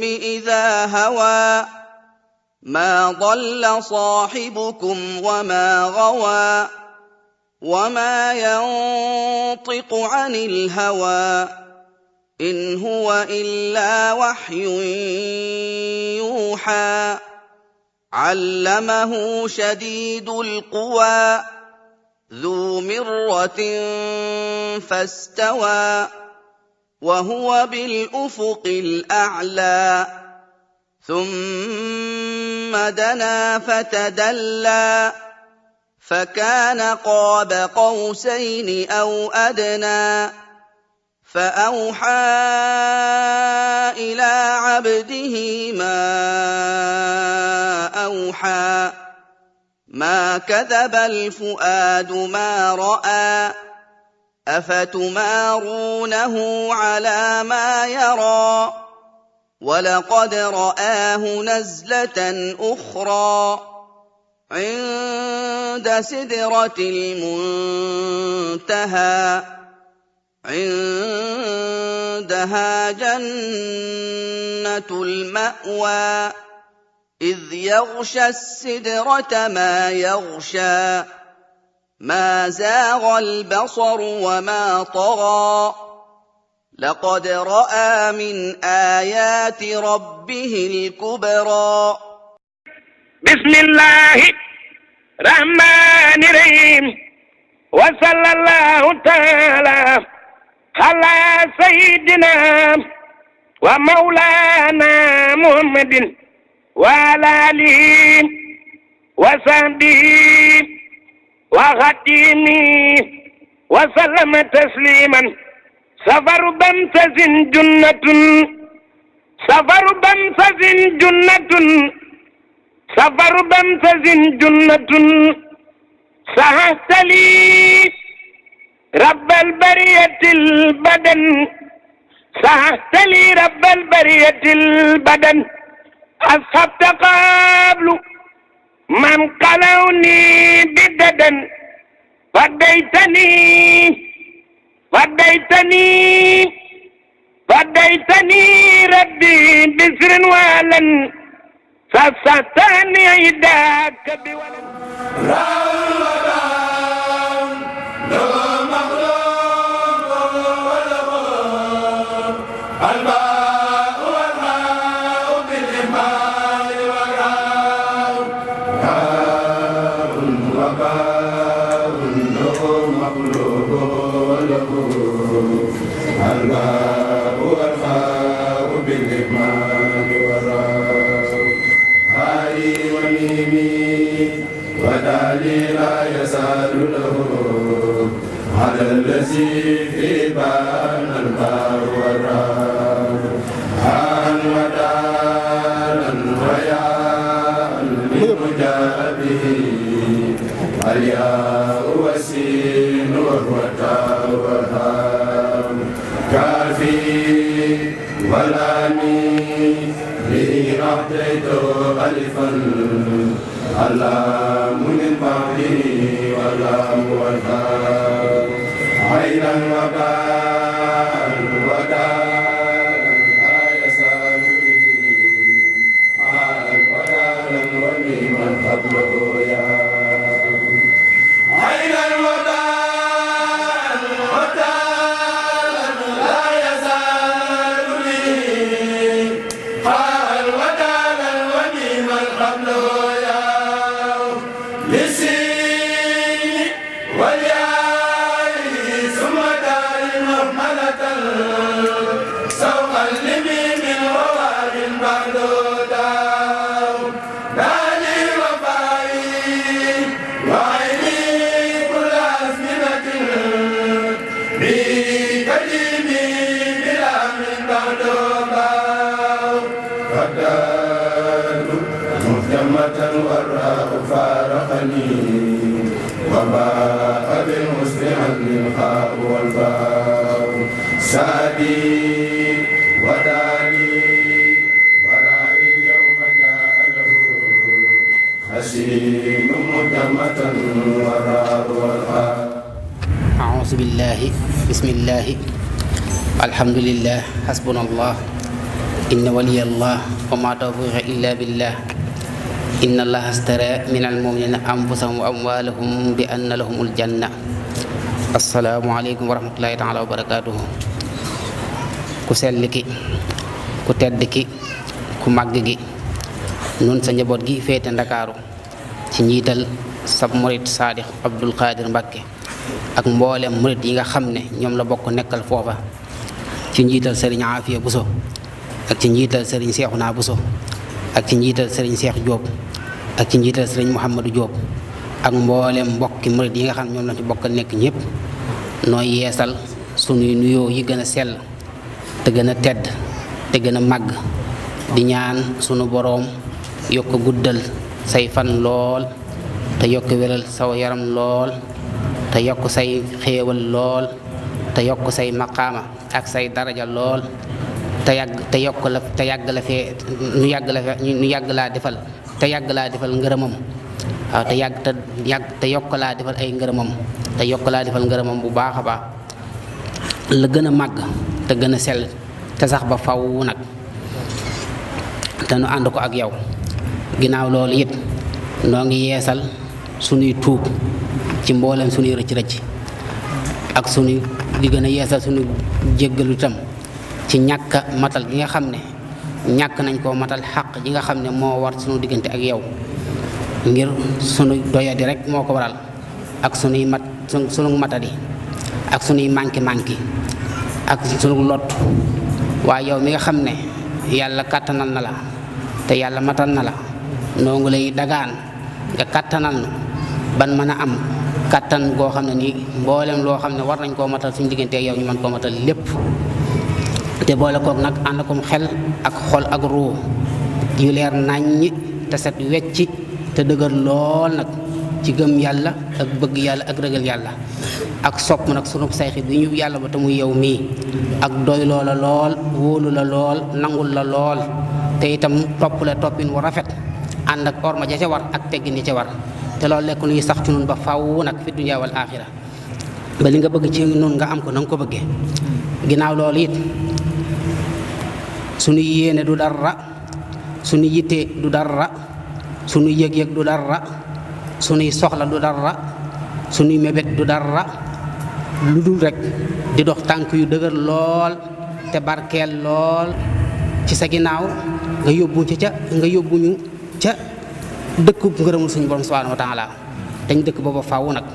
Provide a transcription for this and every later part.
إذا هوى ما ضل صاحبكم وما غوى وما ينطق عن الهوى إن هو إلا وحي يوحى علمه شديد القوى ذو مرة فاستوى وهو بالأفق الأعلى ثم دنا فتدلى فكان قاب قوسين أو أدنى فأوحى إلى عبده ما أوحى ما كذب الفؤاد ما رأى أفتمارونه على ما يرى ولقد رآه نزلة أخرى عند سدرة المنتهى عندها جنة المأوى إذ يغشى السدرة ما يغشى ما زاغ البصر وما طغى لقد رأى من آيات ربه الكبرى بسم الله الرحمن الرحيم وصلى الله تعالى على سيدنا ومولانا محمد وعلى آله وصحبه وخديمه وسلم تسليما سفر بمسز جنة سفر بمسز جنة سفر بمسز جنة سهت لي رب البرية البدن سهت لي رب البرية البدن أصحبت قبل من قلوني بددا فديتني ربي بسر ولن فستاني عداك بولن لا يزال له على الذي في بان البار والراء عن ودانا ويا لمجابه الياء والسين والتاء والهاء كافي والامين به اعطيت الفا اللام من بعده واللام والفاء عينا وباء ودالا لا يزال به حالا ودالا وميما قبله يا عينا وباء ودالا لا يزال به حالا ودالا وميما قبله والراء فارقني وباء بالمسلم الخاء والباء سادي وداني ورائي اليوم جاء له حسين مجمة والراء والخاء أعوذ بالله بسم الله الحمد لله حسبنا الله inna waliyallah wa ma tawfiqa illa billah inna allaha astara min almuminina anfusahum wa amwalahum bi anna lahumul janna. assalaamu aleykum wa rahmatullahi taala wa barakatuhu. ku sell ki, ku tedd ki, ku màgg gi, nun sa njaboot gi féete ndakaaru ci njiital sab murit saadix Abdul Qadir Mbàkke ak mboolem murit yi nga xam ne ñoom la bokk nekkal foofa, ci njiital sëriñ Aafiya Buso ak ci njiital sëriñ Seexuna Buso ak ci njiital sëriñ Seex Jóob ak ci njiital sëriñ Muhammadu Jóob ak mboolem mbokki murit yi nga xam ne ñoom la ci bokkal nekk ñëpp. nooy yeesal sunuy nuyoo yi gën a sell te gën a tedd te gën a màgg di ñaan sunu boroom yokk guddal say fan lool te yokk wéral saw yaram lool te yokk say xéewal lool te yokk say maqaama ak say daraja lool te yokk la te yàgg la fee ñu yàgg laa defal te yàgg laa defal ngërëmam waaw te yokk laa defal ay ngërëmam te yokk laa defal ngërëmam bu baax a baax la gën a màgg te gën a sell te sax ba faw nag te nu ànd ko ak yow. ginnaaw loolu it noo ngi yeesal sunuy tuub ci mboolem sunuy rëcc-rëcc ak sunuy di gën a yeesal sunu jéggalu itam ci ñàkk matal gi nga xam ne ñàkk nañ koo matal xaq ji nga xam ne moo war sunu diggante ak yow ngir sunu doyadi rek moo ko waral ak sunuy sunu matadi ak sunuy manki ak sunu lot. waaye yow mi nga xam ne yàlla kàttanal na la te yàlla matal na la noo ngi lay dagaan nga kàttanal nu ban mën a am kàttan goo xam ne nii mboolem loo xam ne war nañ koo matal suñu diggante ak yow ñu mën koo matal lépp. te boole kook nag ànd akom xel ak xol ak ruu yu leer naññi te set wecci te dëgër lool nag ci gëm yàlla ak bëgg yàlla ak rëgal yàlla ak sopp nag sunu sayxi bi ñu yàlla ba te muy yow mii ak doy loola lool wóolu la lool nangul la lool te itam topp la toppin wu rafet ànd ak orma ja ca war ak teggin ya ca war te loolu lekk nuy sax ci nun ba faw nag fi dunya wal aaxira ba li nga bëgg ci nun nga am ko na nga ko bëggee. ginnaaw loolu it sunu yéene du dara, sunu yitte du dara, sunu yëg-yëg du dara, sunuy soxla du dara, sunuy mébét du dara lu dul rek di dox tànk yu dëgër lool te barkeel lool ci sa ginnaaw nga yóbbuñu ca dëkku ngërëmul suñu borom subhanahu wa taala dañ dëkk booba faaw nag.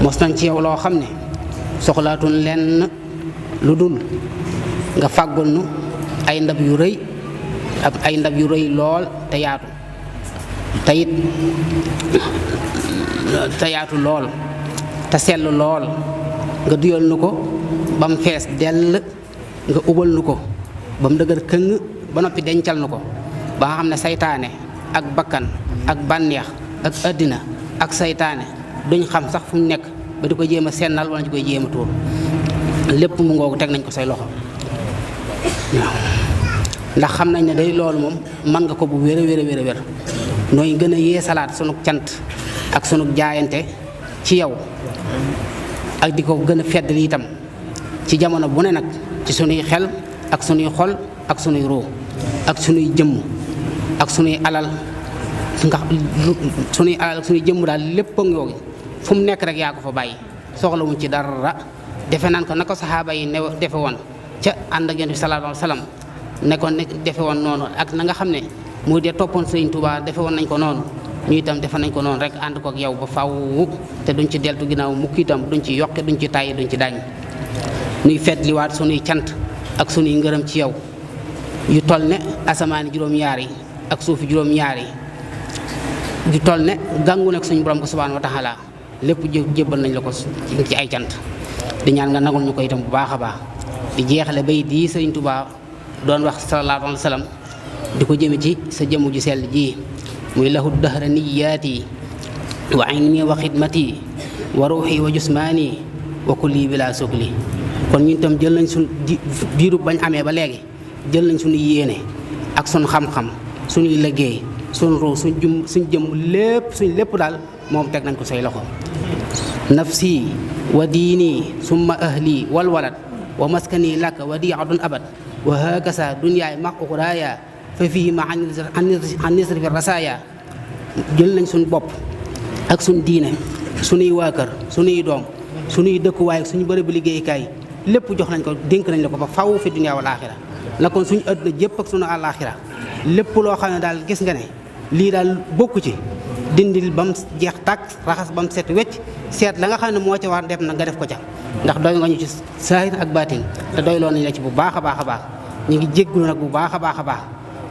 mos nañ ci yow loo xam ne soxlaatuñ lenn lu dul nga fàggul nu ay ndab yu rëy ak ay ndab yu rëy lool te yaatu te yaatu lool te sell lool nga duyal nu ko ba mu fees dell nga ubal nu ko ba mu dëgër këng ba noppi dencal nu ko ba nga xam ne saytaane ak bakkan ak bànneex ak àddina ak saytaane duñ xam sax fu mu nekk ba di ko jéem a sennal wala ñu koy jéem a tuur lépp mu ngoogu teg nañ ko say loxo waaw ndax xam nañ ne day loolu moom mën nga ko bu wér a wér nooy gën a yeesalaat sunu cant ak sunu jaayante ci yow ak di ko gën a feddali itam ci jamono bu ne nag ci sunuy xel ak sunuy xol ak sunuy ruu ak sunuy jëmm ak sunuy alal nga sunuy alal ak sunuy jëmm daal lépp a ngoogi fu mu nekk rek yaa ko fa bàyyi soxlawuñ ci dara defe naan ko na ko saxaaba yi ne defe woon ca ànd ak Yonent bi sallallahu alayhi wa sallam ne ko ne defe woon noonu ak na nga xam ne muy dee toppoon Sëriñ Tuubaa defe woon nañ ko noonu ñu itam defe nañ ko noonu rek ànd ko ak yow ba faw te duñ ci deltu ginnaaw mukk itam duñ ci yokke duñ ci tàyyi duñ ci daañ nuy fetliwaat sunuy cant ak sunuy ngërëm ci yow yu toll ne asamaani juróom-ñaar yi ak suufi juróom-ñaar yi yu toll ne gàngu nekk suñu borom ko subhaanahu wa taala lépp jébbal nañ la ko ci ay cant di ñaan nga nagul ñu ko itam bu baax a baax di jeexale bay di Sëriñ Tuubaa doon wax sallallahu alayhi wa sallam di ko jëme ci sa jëmm ju sell ji muy lahu dahra niyaati wa ilmi wa xidmati wa ruuxi wa jusmaani wa kulli bila sukli. kon ñun itam jël nañ suñ diiru bañ amee ba léegi jël nañ suñu yéene ak suñ xam-xam suñuy liggéey suñ ruu suñ jëm lépp daal moom teg nañ ko say loxo. nafsi wa diini summa ahli wal walad wa maskani laka wa diadun abad wa hakasa dunyaay maq uxraaya fa fii ma an nisri fi rasaaya. jël nañ suñ bopp ak suñ diine suñuy waa kër suñuy doom suñuy dëkkuwaay suñu bërëbu liggéeykaay lépp jox nañ ko dénk nañ la ko ba faw fi dunya wal aaxira la kon suñu àdduna jëpp ak suñu àllaaxira lépp loo xam ne daal gis nga ne lii daal bokku ci dindil ba mu jeex tàkk raxas ba mu set wecc seet la nga xam ne moo ca war def na nga def ko ca ndax doy nga ñu ci saahir ak baatin te doyloo nañ la ci bu baax a baax a baax ñu ngi jégglu nag bu baax a baax a baax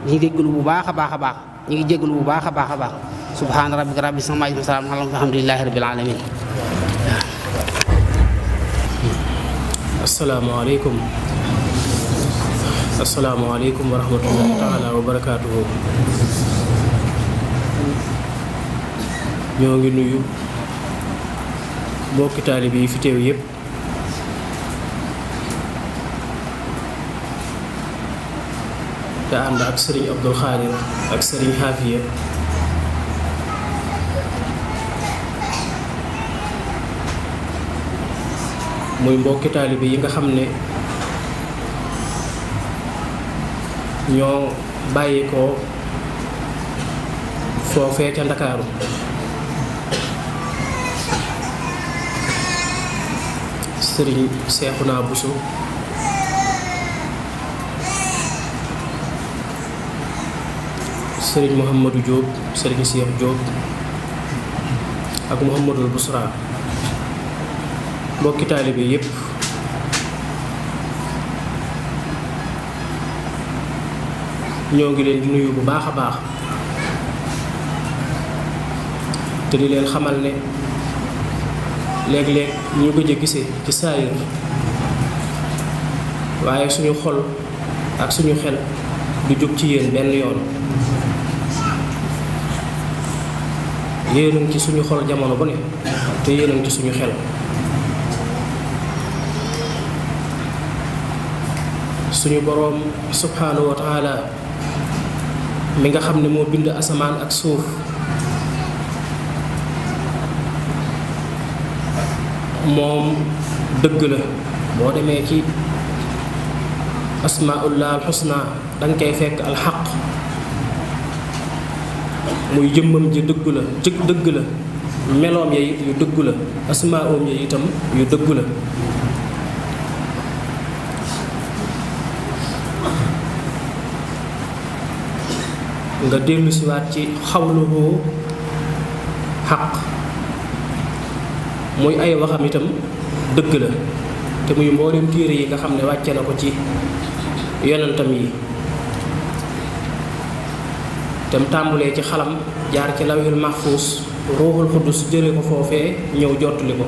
ñu ngi jégglu bu baax a baax a baax ñu ngi jégglu bu baax a baax a baax subhaana rabbika rabbil izzati ammaa yasifuun alhamdulillahi rabbil alamin. asalaamaaleykum wa rahmatullahi taala wa barakaatuhu. ñoo ngi nuyu mbokki taalibe yi fi teew yépp te ànd ak sëriñ Abdul Xaadir ak sëriñ Xaafiya muy mbokki taalibe yi nga xam ne ñoo bàyyi ko foofee ca Ndakaaru sëriñ Seexuna Buso sëriñ Mouhamadou Diop sëriñ Cheikh Diop ak Mouhamadul Busra mbokki taalibe yépp ñoo ngi leen di nuyu bu baax a baax te di leen xamal ne léeg-léeg ñu gëj a gisee ci saayir waaye suñu xol ak suñu xel du jóg ci yéen benn yoon. yéen a ngi ci suñu xol jamono bu ne te yéen a ngi ci suñu xel. suñu boroom subhaanahu wa taala mi nga xam ne moo bind asamaan ak suuf moom dëgg la boo demee ci asmaullah alxusna danga koy fekk alxaq muy jëmmam ji dëggu la dëgg la meloom ya it yu dëggu la asmaoom ya itam yu dëggu la nga dellu siwaat ci xawluhu xaq muy ay waxam itam dëgg la te muy mboolem téere yi nga xam ne wàcce na ko ci yonentam yi tem tàmbulee ci xalam jaar ci lawhul mahfuus ruuxul xuddus jële ko foofee ñëw jottali ko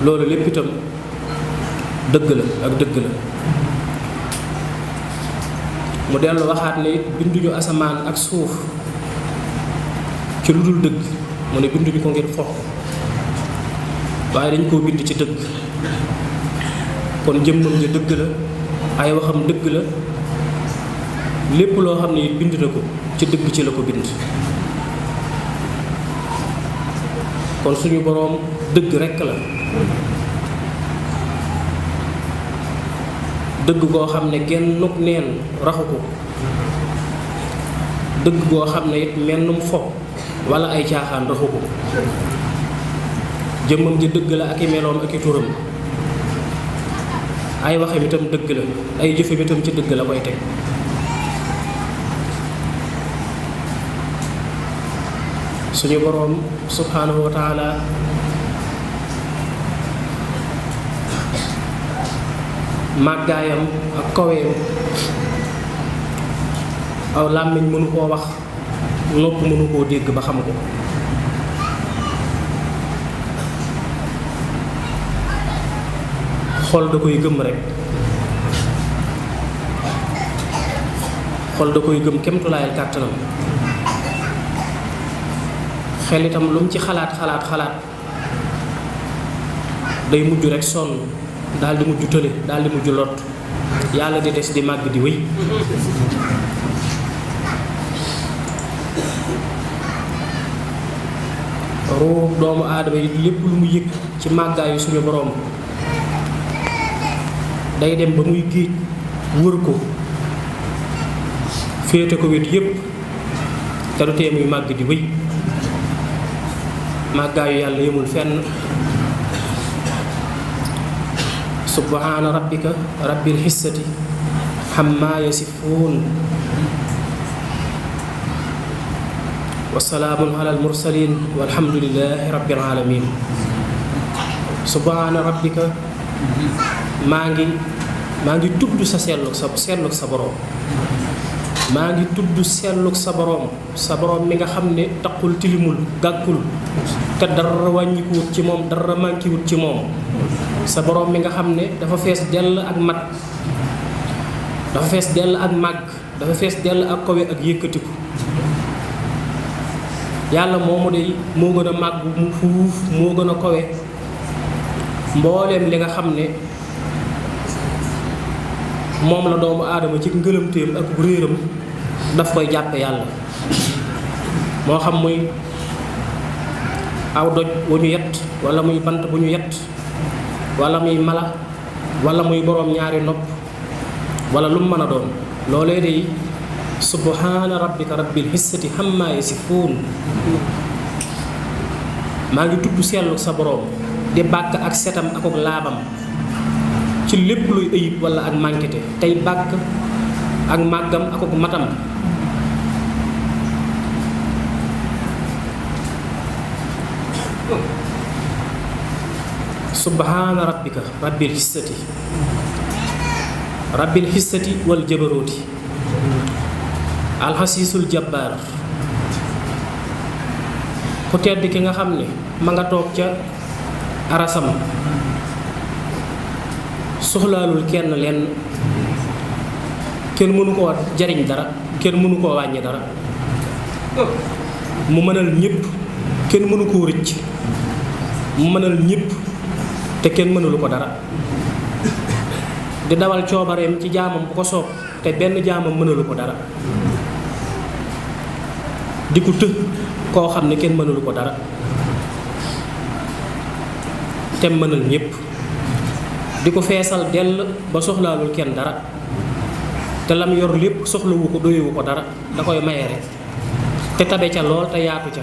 loolu lépp itam dëgg la ak dëgg la mu dellu waxaat ne binduñu asamaan ak suuf ci lu dul dëgg mu ne binduñu ko ngir fox waaye dañ koo bind ci dëgg kon jëmmam ja dëgg la ay waxam dëgg la lépp loo xam ne it bind na ko ci dëgg ci la ko bind kon suñu boroom dëgg rekk la dëgg goo xam ne genn nuk neen raxu ko dëgg goo xam ne it mennum fo walla ay caaxaan raxu ko jëmmam ji dëgg la ak i meloom ak i turam ay waxam itam dëgg la ay jëfam itam ci dëgg la koy teg suñu boroom subhaanahu wa taala màggaayam ak kaweem aw làmmiñ mënu koo wax nopp mënu koo dégg ba xam ko xol da koy gëm rekk xol da koy gëm kemtulaayal kàttanam xel itam lu mu ci xalaat day mujj rek sonn daal di mujj tële daal di mujj lot yàlla di des di màgg di wéy ruux doomu aadama yi lépp lu mu yëg ci màggaayu suñu boroom day dem ba muy géej wër ko féete ko wet yépp te du tee muy màgg di wéy màggaayu yàlla yemul fenn subhaana rabbika rabbil xissati xammaa yasifuun wa salaamun alal mursaliin walhamdulillaahi rabbil aalamiin subhaana rabbika maa ngi tudd sa selluk sa boroom maa ngi tudd selluk sa boroom mi nga xam ne taqul tilimul gàkkul te dara wàññikuwut ci moom dara mànkiwut ci moom sa boroom mi nga xam ne dafa fees dell ak mat dafa fees dell ak màgg dafa fees dell ak kowe ak yëkkatiku yàlla moomu de moo gën a màgg mu fuuf moo gën a kowe mbooleem li nga xam ne moom la doomu aadama ci ngëlëmteem ak réeram daf koy jàppe yàlla moo xam muy aw doj wu ñu yett wala muy bant bu ñu yett wala muy mala wala muy boroom ñaari nopp wala lu mu mën a doon loolee de subhaana rabbika rabbil xissati xammaa yasifuun maa ngi tudd sellu sa boroom di bàkk ak setam akuk laabam ci lépp luy ëyib wala ak mànkite tey bàkk ak màggam akuk matam subhaana rabbika rabbil xissati wal jabarooti alxasiisul jabbaar ku tedd ki nga xam ne ma nga toog ca arasam soxlaalul kenn lenn kenn mënu koo jariñ dara kenn mënu koo wàññi dara mu mënal ñépp kenn mënu koo rëcc mu mënal ñépp te kenn mënulu ko dara di dawal coobareem ci jaamam bu ko soob te benn jaamam mënalu ko dara di ko të koo xam ne kenn mënalu ko dara te mënal ñépp di ko feesal dell ba soxlaalul kenn dara te lam yor lépp soxlawu ko doyewu ko dara da koy maye rek te tabe ca lool te yaatu ca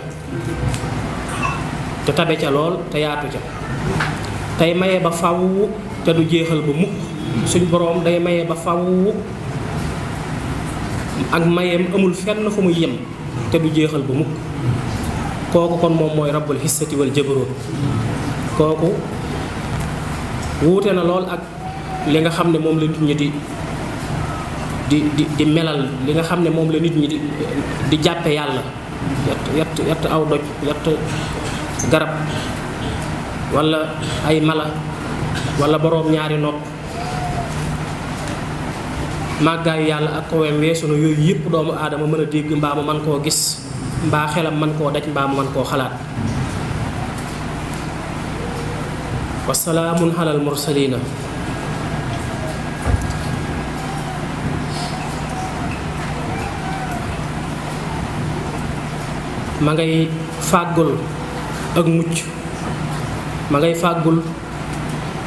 tey maye ba faw te du jeexal ba mukk suñ boroom day maye ba faw ak mayeem amul fenn fu muy yem te du jeexal ba mukk kooku kon moom mooy rabbul xissati wal jabaroot kooku wuute na lool ak li nga xam ne moom la nit ñi di melal li nga xam ne moom la nit ñi di jàppe yàlla yett aw doj yett garab walla ay mala walla boroom ñaari nopp màggaayu yàlla ak koweem weesu na yooyu yëpp doomu aadama mën a dégg mbaa mu man koo gis mbaa xelam man koo daj mbaa mu man koo xalaat wa salaamun alal mursaliina ma ngay fàggul ak mucc ma ngay fàggul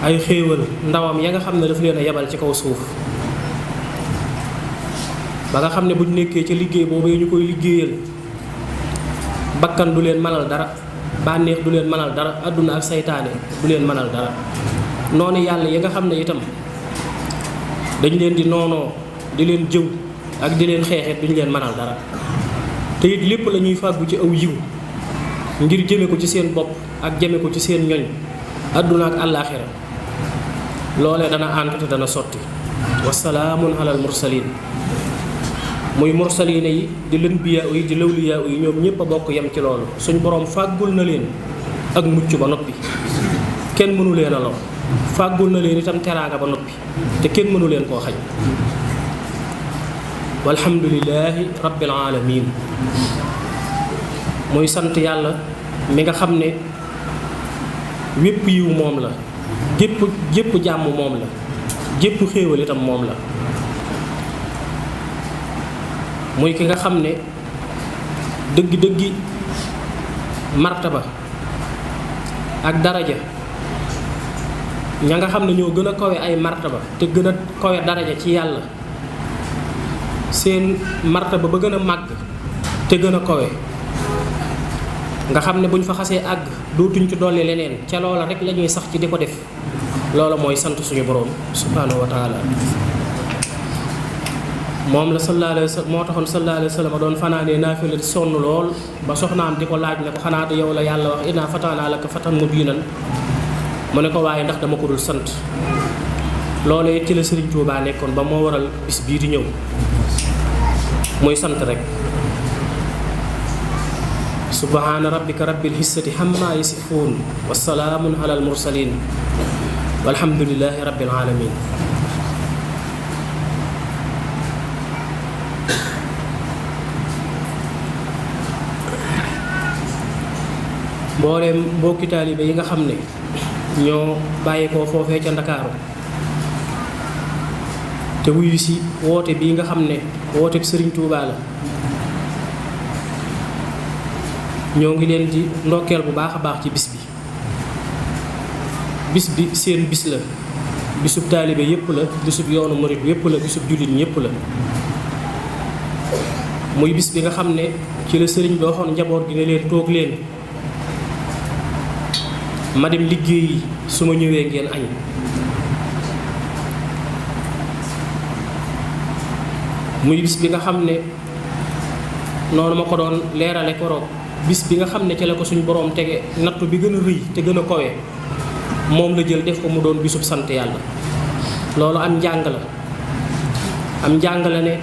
ay xéewal ndawam ya nga xam ne daf leen a yebal ci kaw suuf ba nga xam ne bu ñu nekkee ca liggéey boobu ñu koy liggéeyal bakkan du leen mënal dara bànneex du leen mënal dara àdduna ak saytaane du leen mënal dara noonu yàlla yi nga xam ne itam dañ leen di noonoo di leen jëw ak di leen xeexet duñu leen mënal dara te it lépp la ñuy fàggu ci aw yiw ngir jëme ko ci seen bopp ak jëme ko ci seen ñoñ àdduna ak àllaaxira loolee dana ànd te dana sotti wasalaamun alal mursaliin muy mursaliina yi di lanbiyaa yi di lawliyaa yi ñoom ñëpp a bokk yem ci loolu suñ boroom fàggul na leen ak mucc ba noppi kenn mënu leen a lor fàggul na leen itam teraanga ba noppi te kenn mënu leen koo xañ walhamdulillaahi rabbil aalamiin muy sant yàlla mi nga xam ne wépp yiw moom la, jépp jàmm moom la, jépp xéewal itam moom la. muy ki nga xam ne dëggi martaba ak daraja, ña nga xam ne ñoo gën a kawe ay martaba te gën a kawe daraja ci yàlla, seen martaba ba gën a màgg te gën a kawe, nga xam ne bu ñu fa xasee àgg dootuñ ci dolli leneen, ca loola rek la ñuy sax ci di ko def. loola mooy sant suñu boroom subhaanahu wa taala. moom la sallallahu alayhi wa sallam moo taxoon sallallahu alayhi wa sallam doon fanaanee naafila di sonn lool ba soxnaam di ko laaj ne ko xanaa de yow la yàlla wax innaa fatahna laka fatan mubiinan, mu ne ko waaye ndax dama ko dul sant. loolu it ci la Sëriñ Tuubaa nekkoon ba moo waral bis bii di ñëw muy sant rek. subhaana rabbika rabbil izzati ammaa yasifuun wa salaamun alal mursaliin walhamdulillaahi rabbil aalamiin. mbooleem mbokki taalibe yi nga xam ne ñoo bàyyi ko foofee ca Ndakaaru te wuyu si woote bii nga xam ne woote bi Sëriñ Tuubaa la, ñoo ngi leen di ndokkeel bu baax a baax ci bis bi. bis bi seen bis la, bisub taalibe yépp la, bisub yoonu murit yépp la, bisub jullit ñépp la. muy bis bi nga xam ne ci la sëriñ bi waxoon njaboot gi ne leen toog leen ma dem liggéeyi, su ma ñëwee ngeen añ. muy bis bi nga xam ne noonu ma ko doon leerale koroog, bis bi nga xam ne ci la ko suñu boroom tege nattu bi gën a rëy te gën a kowe, moom la jël def ko mu doon bisub sant yàlla. loolu am njàng la, am njàng la ne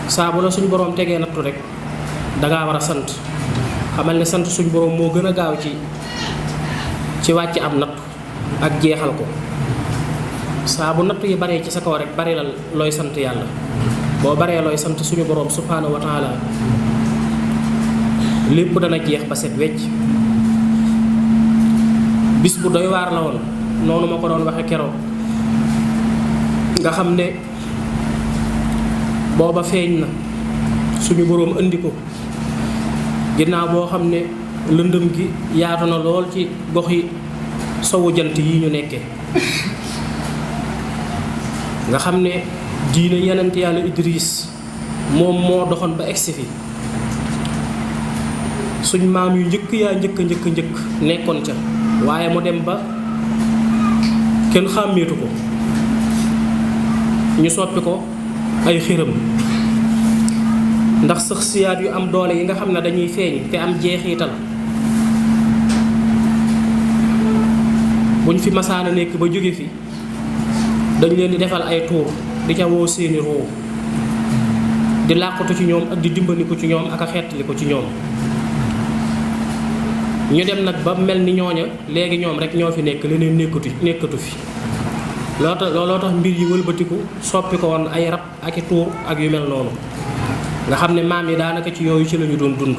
saa bu la suñu boroom tegee nattu rek dangaa war a sant. xamal ne sant suñu boroom moo gën a gaaw ci wàcc am nattu ak jeexal ko. saa bu nattu yi baree ci sa kaw rek bari la looy sant yàlla. boo baree looy sant suñu boroom subhaanahu wa taala lépp dana jeex ba set wecc. bis bu doy waar la woon noonu ma ko doon waxe keroog, nga xam ne booba feeñ na suñu boroom indi ko ginnaaw boo xam ne lëndëm gi yaatu na lool ci gox yi sowu jant yi ñu nekkee. nga xam ne diine yenent yàlla Idris moom moo doxoon ba egsi fi, suñ maam yu njëkk nekkoon ca, waaye mu dem ba kenn xàmmeetu ko, ñu soppi ko ay xiram ndax saxsiyaat yu am doole yi nga xam ne dañuy feeñ te am jeexital. buñ fi masaana nekk ba jóge fi dañ leen di defal ay tuur di ca woo seeni ruu, di làqatu ci ñoom ak di dimbaliku ci ñoom ak a xettali ko ci ñoom. ñu dem nag ba mel ni ñooña léegi ñoom rek ñoo fi nekk, leneen nekkatu fi. looloo tax mbir yi wëlbatiku soppi ko woon ay rab ak i tuur ak yu mel noonu, nga xam ne maam yi daanaka ci yooyu ci lañu doon dund.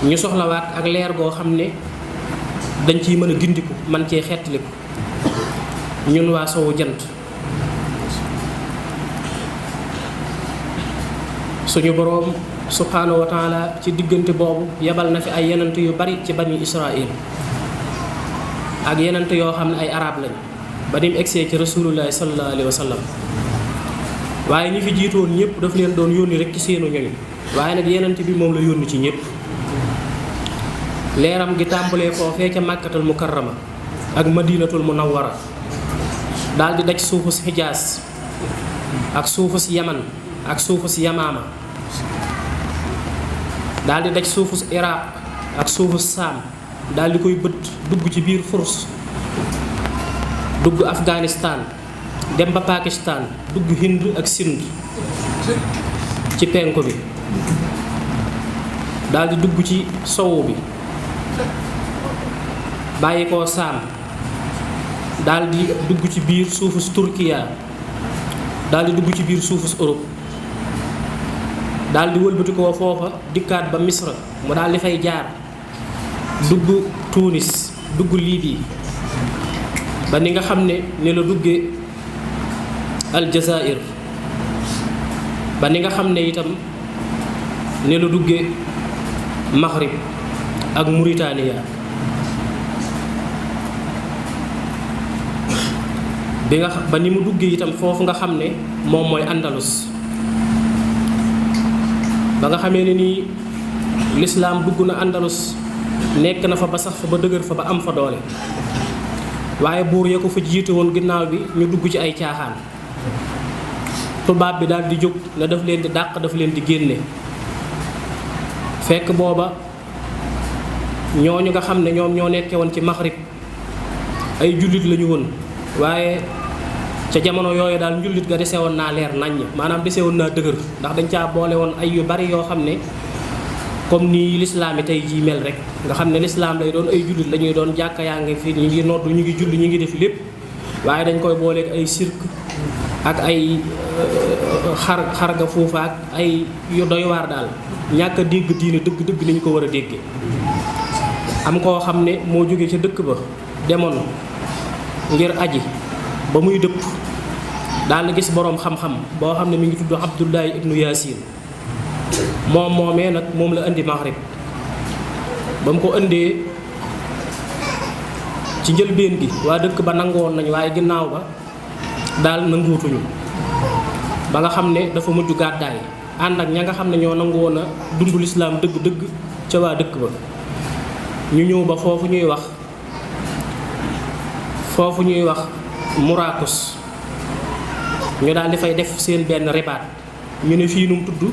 ñu soxlawaat ak leer goo xam ne dañ ciy mën a gindiku man cee xettaliku ñun waa sowu jant. suñu boroom subhaanahu wa taala ci diggante boobu yebal na fi ay yenant yu bari ci bani Israël ak yenant yoo xam ne ay arab lañ ba ni mu egsee ci rasulullahi sallallahu alayhi wa sallam. waaye ñi fi jiitoon ñëpp daf leen doon yónni rek ci seenu ñoñ, waaye nag yenant bi moom la yónni ci ñëpp. leeram gi tàmbalee foofee ca màkkatal mukarrama ak madinatul munawwara daal di daj suufu si xijaas ak suufu si yaman ak suufu si yamaama, daal di daj suufu si iraq ak suufu si saam, daal di koy bët dugg ci biir furs, dugg afghanistan, dem ba pakistan, dugg hind ak sind ci penku bi, daal di dugg ci sowu bi bàyyi koo saam, daal di dugg ci biir suufus Turkiya, daal di dugg ci biir suufus Europe, daal di wëlbatikoo foofa dikkaat ba Misra mu daal di fay jaar dugg Tunis dugg Libi ba ni nga xam ne ni la duggee Aljazair ba ni nga xam ne itam ni la duggee Maghrib ak Mauritania ba ni mu duggee itam foofu nga xam ne moom mooy Andalus ba nga xamee ne nii lislaam dugg na Andalus nekk na fa ba sax fa ba dëgër fa ba am fa doole waaye buur ya ko fa jiite woon ginnaaw bi ñu dugg ci ay caaxaan tubaab bi daal di jóg ne daf leen di dàq daf leen di génne fekk booba ñooñu nga xam ne ñoom ñoo nekkee woon ci Maghrib ay jullit lañu woon waaye ca jamono yooyu daal njullit ga dese woon naa leer naññ maanaam dese woon naa dëgër ndax dañ caa boole woon ay yu bari yoo xam ne comme ni lislaam yi tey jii mel rek nga xam ne lislaam lay doon ay jullit la ñuy doon jàkka yaa ngi fi ñu ngi noddu ñu ngi julli ñu ngi def lépp waaye dañ koy booleeg ay cirque ak ay xar ga foofa ak ay yu doy waar daal ñàkk a dégg diine dëgg-dëgg ni ñu ko war a déggee am koo xam ne moo jóge ca dëkk ba demoon ngir aji ba muy dëpp daal gis boroom xam-xam boo xam ne mi ngi tudd Abdullahi ibnu Yaasin moom moomee nag moom la indi Maghrib ba mu ko indee ci njëlbéen gi waa dëkk ba nangoon nañ waaye ginnaaw ba daal nanguutuñu ba nga xam ne dafa mujj gàddaay ànd ak ña nga xam ne ñoo nangu woon a dund lislaam dëgg-dëgg ca waa dëkk ba ñu ñëw ba foofu ñuy wax Murakus ñu daal di fay def seen benn ribaat ñu ne fii nu mu tudd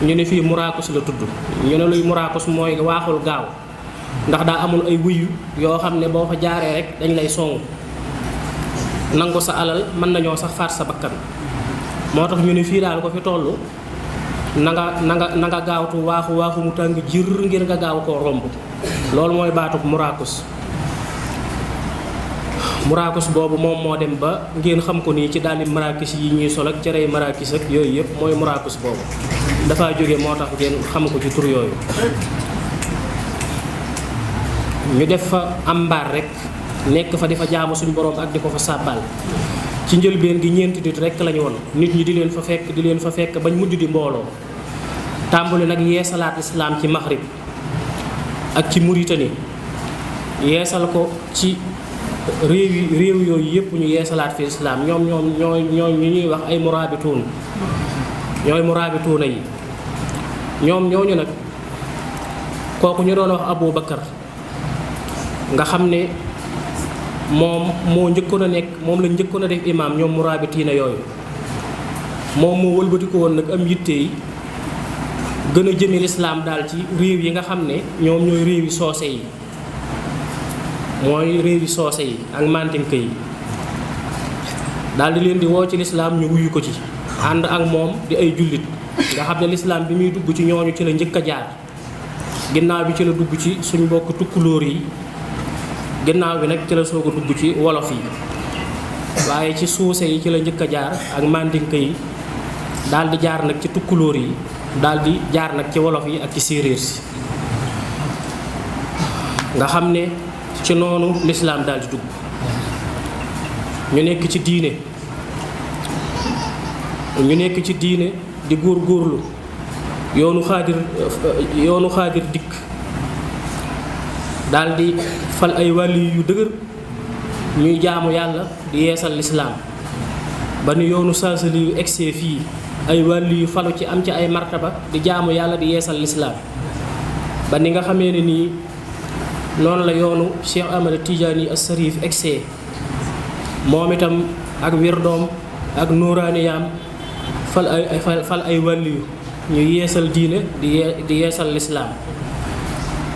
ñu ne fii Murakus la tudd ñu ne luy Murakus mooy waaxul gaaw ndax daa amul ay wuyu yoo xam ne boo fa jaaree rek dañ lay songu nangu sa alal mën nañoo sax faat sa bakkan moo tax ñu ne fii daal ko fi toll na nga gaawtu waaxu mu tàng jir ngir nga gaaw koo romb loolu mooy baatub Murakus boobu moom moo dem ba ngeen xam ko nii ci daldi marakis yi ñuy sol ak cerey marakis ak yooyu yëpp mooy Murakus boobu dafa jóge moo tax ngeen xam ko ci tur yooyu ñu def fa am mbaar rek nekk fa di fa jaamu suñu borom ak di ko fa sàbbal ci njëlbeen gi ñeenti nit rek lañu woon nit ñi di leen fa fekk bañ mujj di mbooloo tàmbali nag yeesalaat islaam ci Maghrib ak ci Mauritanie yeesal ko ci réew yooyu yëpp ñu yeesalaat fi islaam ñoom ñooy ñu ñuy wax ay murabituun ñooy murabituuna yi ñoom ñooñu nag kooku ñu doon wax Abu Bakar nga xam ne moom moo njëkkoon a nekk moom la njëkkoon a def imaam ñoom murabitiina yooyu moom moo wëlbati ko woon nag am yitte yi gën a jëme lislaam daal ci réew yi nga xam ne ñoom ñooy réewi soose yi mooy réewi soose yi ak mandinka yi daal di leen di woo ci lislaam ñu wuyu ko ci ànd ak moom di ay jullit nga xam ne lislaam bi muy dugg ci ñooñu ci la njëkk a jaar ginnaaw bi ci la dugg ci suñ mbokk tukkulóor yi ginnaaw bi nag ci la soog a dugg ci wolof yi waaye ci suuse yi ci la njëkk a jaar ak mandinka yi daal di jaar nag ci tukkulóor yi daal di jaar nag ci wolof yi ak ci séeréer si nga xam ne ci noonu lislaam daal di dugg ñu nekk ci diine di góorgóorlu yoonu xaadir dikk daal di fal ay wàlli yu dëgër ñuy jaamu yàlla di yeesal lislaam ba ni yoonu saasali yu egsee fii ay wàlli yu falu ci am ci ay martaba di jaamu yàlla di yeesal lislaam ba ni nga xamee ne nii noonu la yoonu Cheikh Ahmad Tidiane as-Sarif egsee moom itam ak wirdoom ak nuuraaniyaam fal ay wàlliyu ñu yeesal diine di yeesal lislaam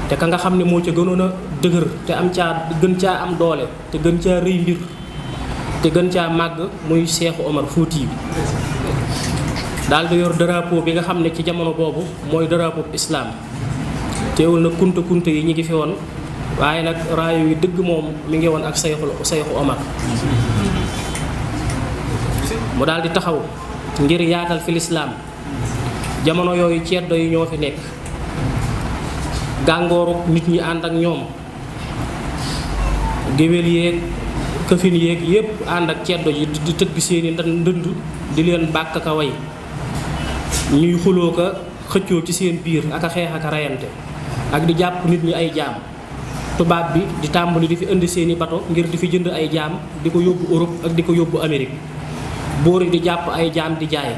te ka nga xam ne moo ca gënoon a dëgër te gën caa am doole te gën caa rëy mbir te gën caa màgg muy Seexu Omar Fuuti bi daal di yor drapeau bi nga xam ne ci jamono boobu mooy drapeau islaam teewul nag kunta yi ñi ngi fi woon waaye nag raayu yi dëgg moom mi ngi woon ak Seexu Omar mu daal di taxaw ngir yaatal fi lislaam jamono yooyu ceddo yi ñoo fi nekk gàngooru nit ñi ànd ak ñoom géwél yeeg këfin yeeg yépp ànd ak ceddo yi di tëgg seeni ndënd di leen bàkk ka way ñuy xuloo ka xëccoo ci seen biir ak a xeex ak a reyante ak di jàpp nit ñi ay jaam tubaab bi di tàmbali di fi indi seeni bato ngir di fi jënd ay jaam di ko yóbbu Europe ak di ko yóbbu Amérique boori di jàpp ay jaam di jaay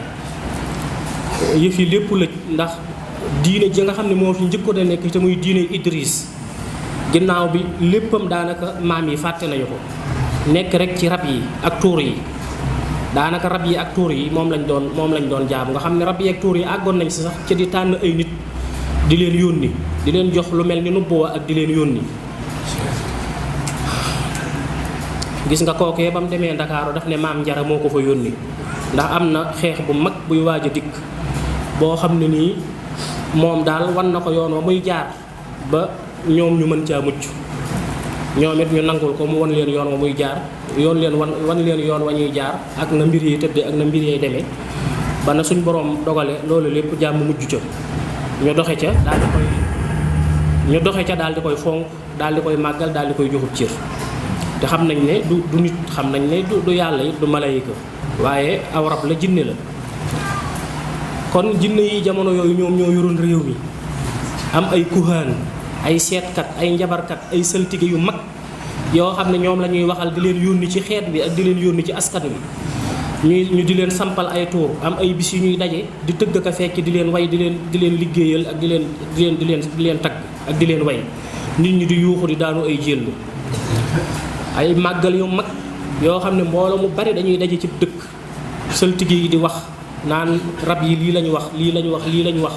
yëf yi lépp lëj ndax diine ji nga xam ne moo fi njëkkoon a nekk te muy diine Idris ginnaaw bi léppam daanaka maam yi fàtte nañu ko nekk rek ci rab yi ak tuur yi daanaka rab yi ak tuur yi moom lañ doon jaamu nga xam ne rab yi ak tuur yi àggoon nañ si sax ci di tànn ay nit di leen yónni di leen jox lu mel ni nubbuwa ak di leen yónni gis nga kookee ba mu demee Ndakaaru daf ne maam Njara moo ko fa yónni ndax am na xeex bu mag buy waaj a dikk boo xam ne nii moom daal wan na ko yoon wa muy jaar ba ñoom ñu mën caa mucc ñoom it ñu nangul ko mu wan leen yoon wa muy jaar wan leen yoon wa ñuy jaar ak na mbir yi tëddee ak na mbir yi demee ba na suñ borom dogale loolu lépp jàmm mujj ca ñu doxe ca daal di koy fonk daal di koy màggal daal di koy joxub cër te xam nañ ne du nit xam nañ ne du yàlla it du malayka waaye aw rab la jinne la kon jinne yi jamono yooyu ñoom ñoo yoroon réew mi am ay kuhaan ay seetkat ay njabarkat ay saltige yu mag yoo xam ne ñoom la ñuy waxal di leen yónni ci xeet bi ak di leen yónni ci askan wi ñu di leen sampal ay tuur am ay bis yu ñuy daje di tëgg ka fekk di leen way di leen liggéeyal ak di leen tagg ak di leen way nit ñi di yuuxu di daanu ay jël ay màggal yu mag yoo xam ne mbooloo mu bari dañuy daje ci dëkk saltige yi di wax naan rab yi lii lañu wax lii lañu wax lii lañu wax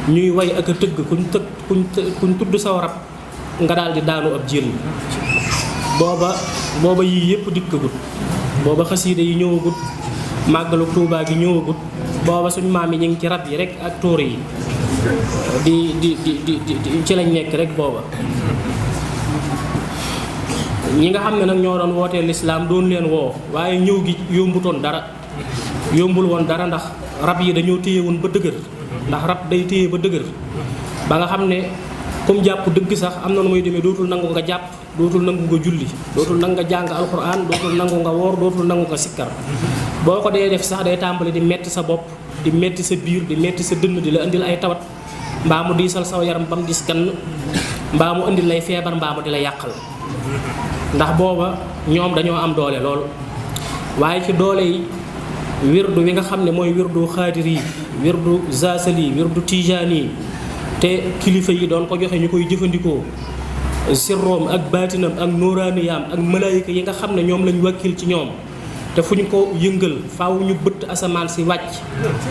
ñuy way ak a tëgg kuñ tudd saw rab nga daal di daanu ab jël booba yii yépp dikkagut booba xasiide yi ñëwagut màggalu Tuubaa gi ñëwagut booba suñ maam yi ñu ngi ci rab yi rek ak tóor yi di ci lañ nekk rek booba ñi nga xam ne nag ñoo doon wootee lislaam doon leen woo waaye ñëw gi yombul woon dara ndax rab yi dañoo téye woon ba dëgër ndax rab day téye ba dëgër ba nga xam ne comme jàpp dëgg sax am na nu muy demee dootul nangu nga jàpp dootul nangu nga julli dootul nangu nga jàng alxuraan dootul nangu nga woor dootul nangu nga sikkar boo ko dee def sax day tàmbali di metti sa bopp di metti sa biir di metti sa dënn di la indil ay tawat mbaa mu diisal saw yaram ba mu dis gann mbaa mu indil lay feebar mbaa mu di la yàqal ndax booba ñoom dañoo am doole lool waaye ci doole yi wirdu wi nga xam ne mooy wirdu xaadir yi wirdu zaasali wirdu tijaani yi te kilifa yi doon ko joxe ñu koy jëfandikoo sirroom ak baatinam ak nooraaniyaam ak malaayika yi nga xam ne ñoom lañ wàkkil ci ñoom te fu ñu ko yëngal faaw ñu bëtt asamaan si wàcc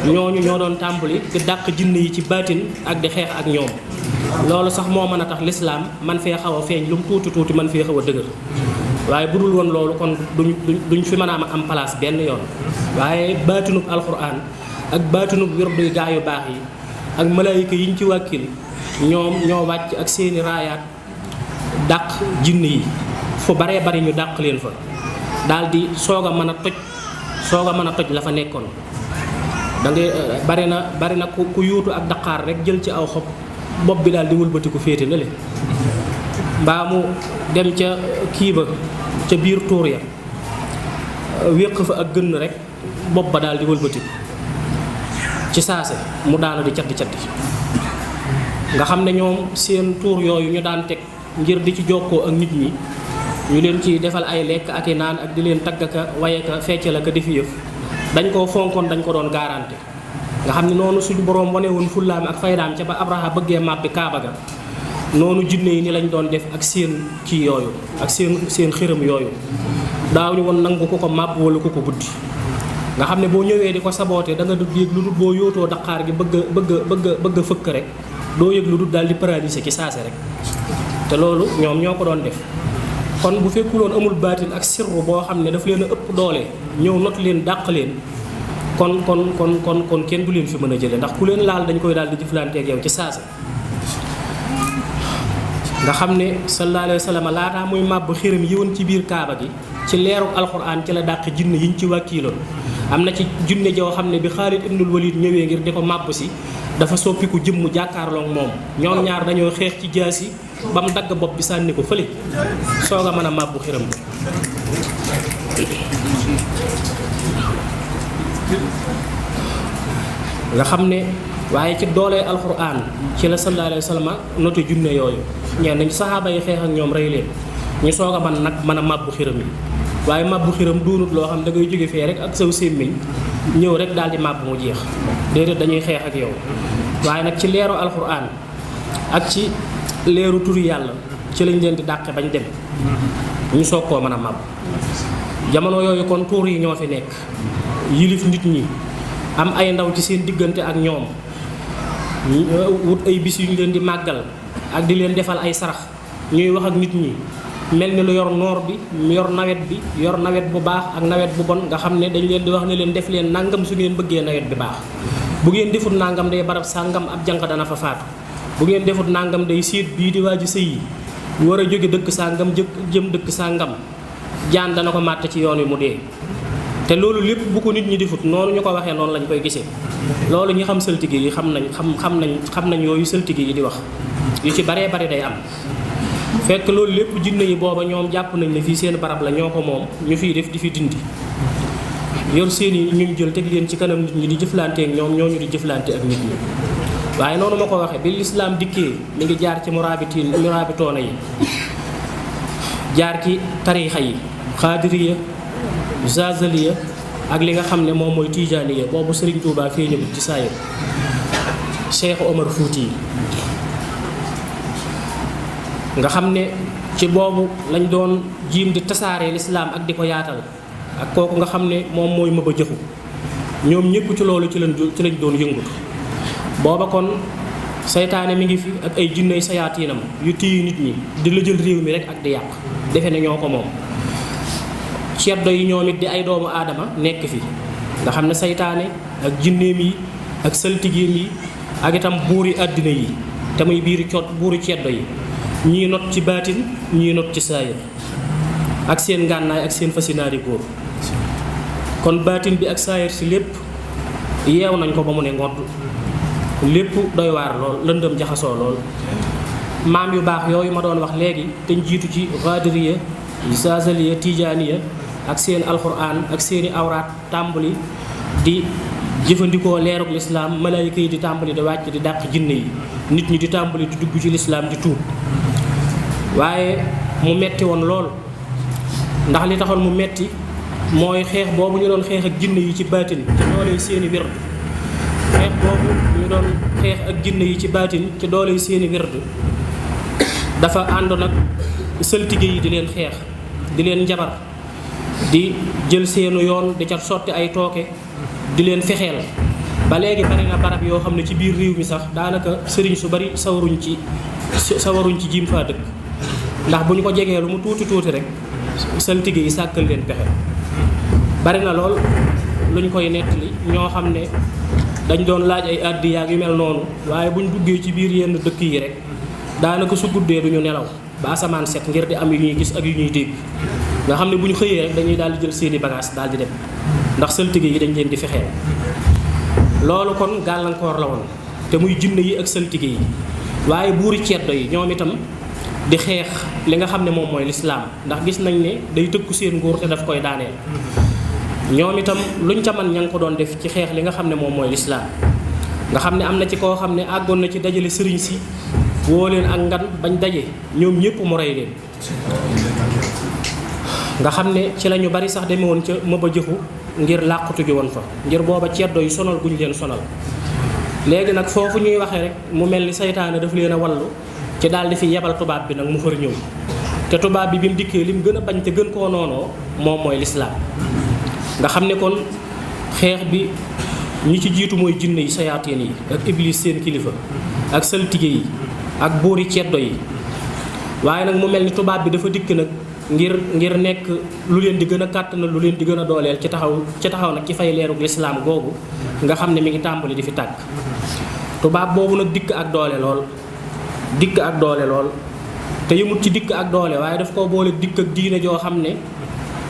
ñooñu ñoo doon tàmbali di dàq jinne yi ci baatin ak di xeex ak ñoom loolu sax moo mën a tax lislaam man fee xaw a feeñ lu mu tuuti man fee xaw a dëgër waaye bu dul woon loolu kon duñ fi mën a am place benn yoon waaye baatinub alxuraan ak baatinub wirdu gaa yu baax yi ak malaayika yiñ ci wàkkil ñoom ñoo wàcc ak seeni raayaat dàq jinne yi fu baree bari ñu dàq leen fa daal di soog a mën a toj la fa nekkoon da ngay bari na ku yuutu ak daqaar rek jël ci aw xob bopp bi daal di wëlbatiku féete na le mbaa mu dem ca kii ba ca biir tuur ya wéq fa ak gënn rek bopp ba daal di wëlbatiku ci saase mu daanu di caddi nga xam ne ñoom seen tuur yooyu ñu daan teg ngir di ci jokkoo ak nit ñi ñu leen ci defal ay lekk ak i naan ak di leen tagg ka waye ka fecce la ka defi yëf dañ koo fonkoon dañ ko doon garanté nga xam ne noonu suñu boroom wane woon fullaam ak faydaam ca ba Abraha bëggee màbbi Kaaba ga noonu jinne yi ni lañ doon def ak seen kii yooyu ak seen xërëm yooyu daaw ñu woon nangu ko màbb wala ko buddi nga xam ne boo ñëwee di ko saboote da nga du yëg lu dul boo yootoo daqaar gi bëgg a fëkk rek doo yëg lu dul daal di paralysé ci saase rek te loolu ñoom ñoo ko doon def kon bu fekkuloon amul baatin ak sirru boo xam ne daf leen a ëpp doole ñëw not leen dàq leen kon kenn du leen fi mën a jële ndax ku leen laal dañ koy daal di jëflanteeg yow ci saase nga xam ne sallallahu alayhi wa sallam laataa muy màbb xiram yi woon ci biir kaaba gi ci leeru alxuraan ci la dàq jinn yiñ ci wàkkiiloon am na ci junne joo xam ne bi Xaalid ibnul Walid ñëwee ngir di ko màbb si dafa soppiku jëmm jàkkaarloog moom ñoom ñaar dañoo xeex ci jaasi ba mu dagg bopp bi sànni ko fële soog a mën a màbbu xiram bi nga xam ne waaye ci doolee alxuraan ci la sallallahu alayhi wa sallam noté junne yooyu ñeen nañ saxaaba yi xeex ak ñoom rey leen ñu soog a mën a màbbu xiram yi waaye màbbu xiram duunut loo xam da ngay jóge fee rek ak saw sémmiñ ñëw rek daal di màbb mu jeex déedéet dañuy xeex ak yow waaye nag ci leeru alxuraan ak ci leeru turi yàlla ci lañ leen di dàqe bañ dem ñu soog koo mën a màbb jamono yooyu kon tuur yi ñoo fi nekk yilif nit ñi am ay ndaw ci seen diggante ak ñoom wut ay bis yu ñu leen di màggal ak di leen defal ay sarax ñuy wax ak nit ñi mel ni lu yor noor bi yor nawet bu baax ak nawet bu bon nga xam ne dañ leen di wax ne leen def leen nangam su ngeen bëggee nawet bi baax bu ngeen defut nangam day barab sàngam ab jànq dana fa faatu bu ngeen defut nangam day séet bii di waaj sëy yi war a jóge dëkk sàngam jëm dëkk sàngam jaan dana ko màtt ci yoon wi mu dee te loolu lépp bu ko nit ñi defut noonu ñu ko waxee noonu lañ koy gisee loolu ñi xam saltige yi xam nañ yooyu saltige yi di wax yu ci baree bari day am fekk loolu lépp jinne yi booba ñoom jàpp nañ ne fii seen barab la ñoo ko moom ñu fiy def di fi dindi yor seen i ñu jël teg leen ci kanam nit ñi di jëflante ak ñoom ñooñu di jëflante ak nit ñi waaye noonu ma ko waxee bi lislaam dikkee mi ngi jaar ci muraabitoona yi jaar ci tariixa yi xaadiriya zazaliya ak li nga xam ne moom mooy tijaaniya boobu Sëriñ Tuubaa feeñagut ci saayir Cheikh Omar Fouti nga xam ne ci boobu lañ doon jiim di tasaare lislaam ak di ko yaatal ak kooku nga xam ne moom mooy Maba Jaxu ñoom ñëpp ci loolu ci lañ doon yëngutu booba kon seytaane mi ngi fi ak ay jinney sayaatiinam yu téye nit ñi di la jël réew mi rek ak di yàq defe ne ñoo ko moom ceddo yi ñoom it di ay doomu aadama nekk fi nga xam ne seytaane ak jinneem yi ak saltigeem yi ak itam buuri àddina yi te muy buuri ceddo yi ñii not ci baatin ñii not ci saayir ak seen ngànnaay ak seen fasinaari góor kon baatin bi ak saayir si lépp yeew nañ ko ba mu ne ngodd lépp doy waar lool lëndëm jaxasoo lool maam yu baax yooyu ma doon wax léegi te jiitu ci xaadiriya zazaliya tijaaniya ak seen alxuraan ak seeni awraat tàmbali di jëfandikoo leeruk lislaam malaayika yi di tàmbali di wàcc di dàq jinne yi nit ñi di tàmbali di dugg ci lislaam di tuub waaye mu metti woon lool ndax li taxoon mu metti mooy xeex boobu ñu doon xeex ak jinne yi ci baatin ci doole seeni wird xeex boobu ñu doon xeex ak jinne yi ci baatin ci doole seeni wird dafa àndoon ak saltige yi di leen xeex di leen njabar di jël seenu yoon di ca sotti ay tooke di leen fexeel ba léegi bari na barab yoo xam ne ci biir réew mi sax daanaka sëriñ su bari sawaruñ ci jiim faa dëkk ndax bu ñu ko jegee lu mu tuuti rek saltige yi sàkkal leen pexe bari na lool luñ koy nettali ñoo xam ne dañ doon laaj ay addiya yu mel noonu waaye buñ duggee ci biir yenn dëkk yi rek daanaka su guddee duñu nelaw ba asamaan set ngir di am yu ñuy gis ak yu ñuy dégg nga xam ne bu ñu xëyee rek dañuy daal di jël seeni bagage daal di dem ndax saltige yi dañ leen di fexeel loolu kon gàllankoor la woon te muy jinne yi ak saltige yi waaye buuri ceddo yi ñoom itam di xeex li nga xam ne moom mooy lislaam ndax gis nañ ne day tëkku seen nguur te daf koy daaneel ñoom itam luñ ca man ña ngi ko doon def ci xeex li nga xam ne moom mooy lislaam nga xam ne am na ci koo xam ne àggoon na ci dajale sëriñ si woo leen ak ngan bañ daje ñoom ñëpp mu rey leen nga xam ne ci la ñu bari sax deme woon ca Maba Jaxu ngir làqutu ji woon fa ngir booba ceddo yi sonal guñ leen sonal léegi nag foofu ñuy waxee rek mu mel ni saytaane daf leen a wallu ci daal di fi yebal tubaab bi nag mu far ñëw te tubaab bi mu dikkee lim gën a bañ te gën koo noonoo moom mooy lislaam nga xam ne kon xeex bi ñi ci jiitu mooy jinne yi sayaateen yi ak iblis seen kilifa ak saltige yi ak buuri ceddo yi waaye nag mu mel ni tubaab bi dafa dikk nag ngir nekk lu leen di gën a kàttanal lu leen di gën a dooleel ci taxaw nag ci fay leerug lislaam googu nga xam ne mi ngi tàmbali di fi tàgg tubaab boobu nag dikk ak doole lool te yëmut ci dikk ak doole waaye daf ko boole dikk ak diine joo xam ne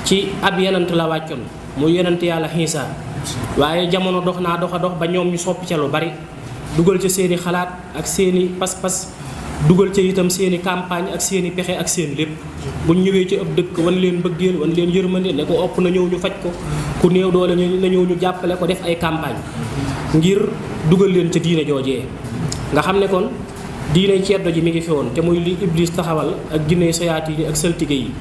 ci ab yenant la wàccoon muy yenant yàlla Iisaa waaye jamono dox naa dox a dox ba ñoom ñu soppi ca lu bari dugal ca seeni xalaat ak seeni pas-pas dugal ca itam seeni campagne ak seeni pexe ak seen lépp buñ ñëwee ci ab dëkk wan leen mbëggeel wan leen yërmande ne ko ëpp na ñëw ñu faj ko ku néew doole na ñëw ñu jàppale ko def ay campagne ngir dugal leen ca diine joojee nga xam ne kon diine ceddo ji mi ngi fi woon te muy li Iblis taxawal ak ginne soyaati yi ak saltige yi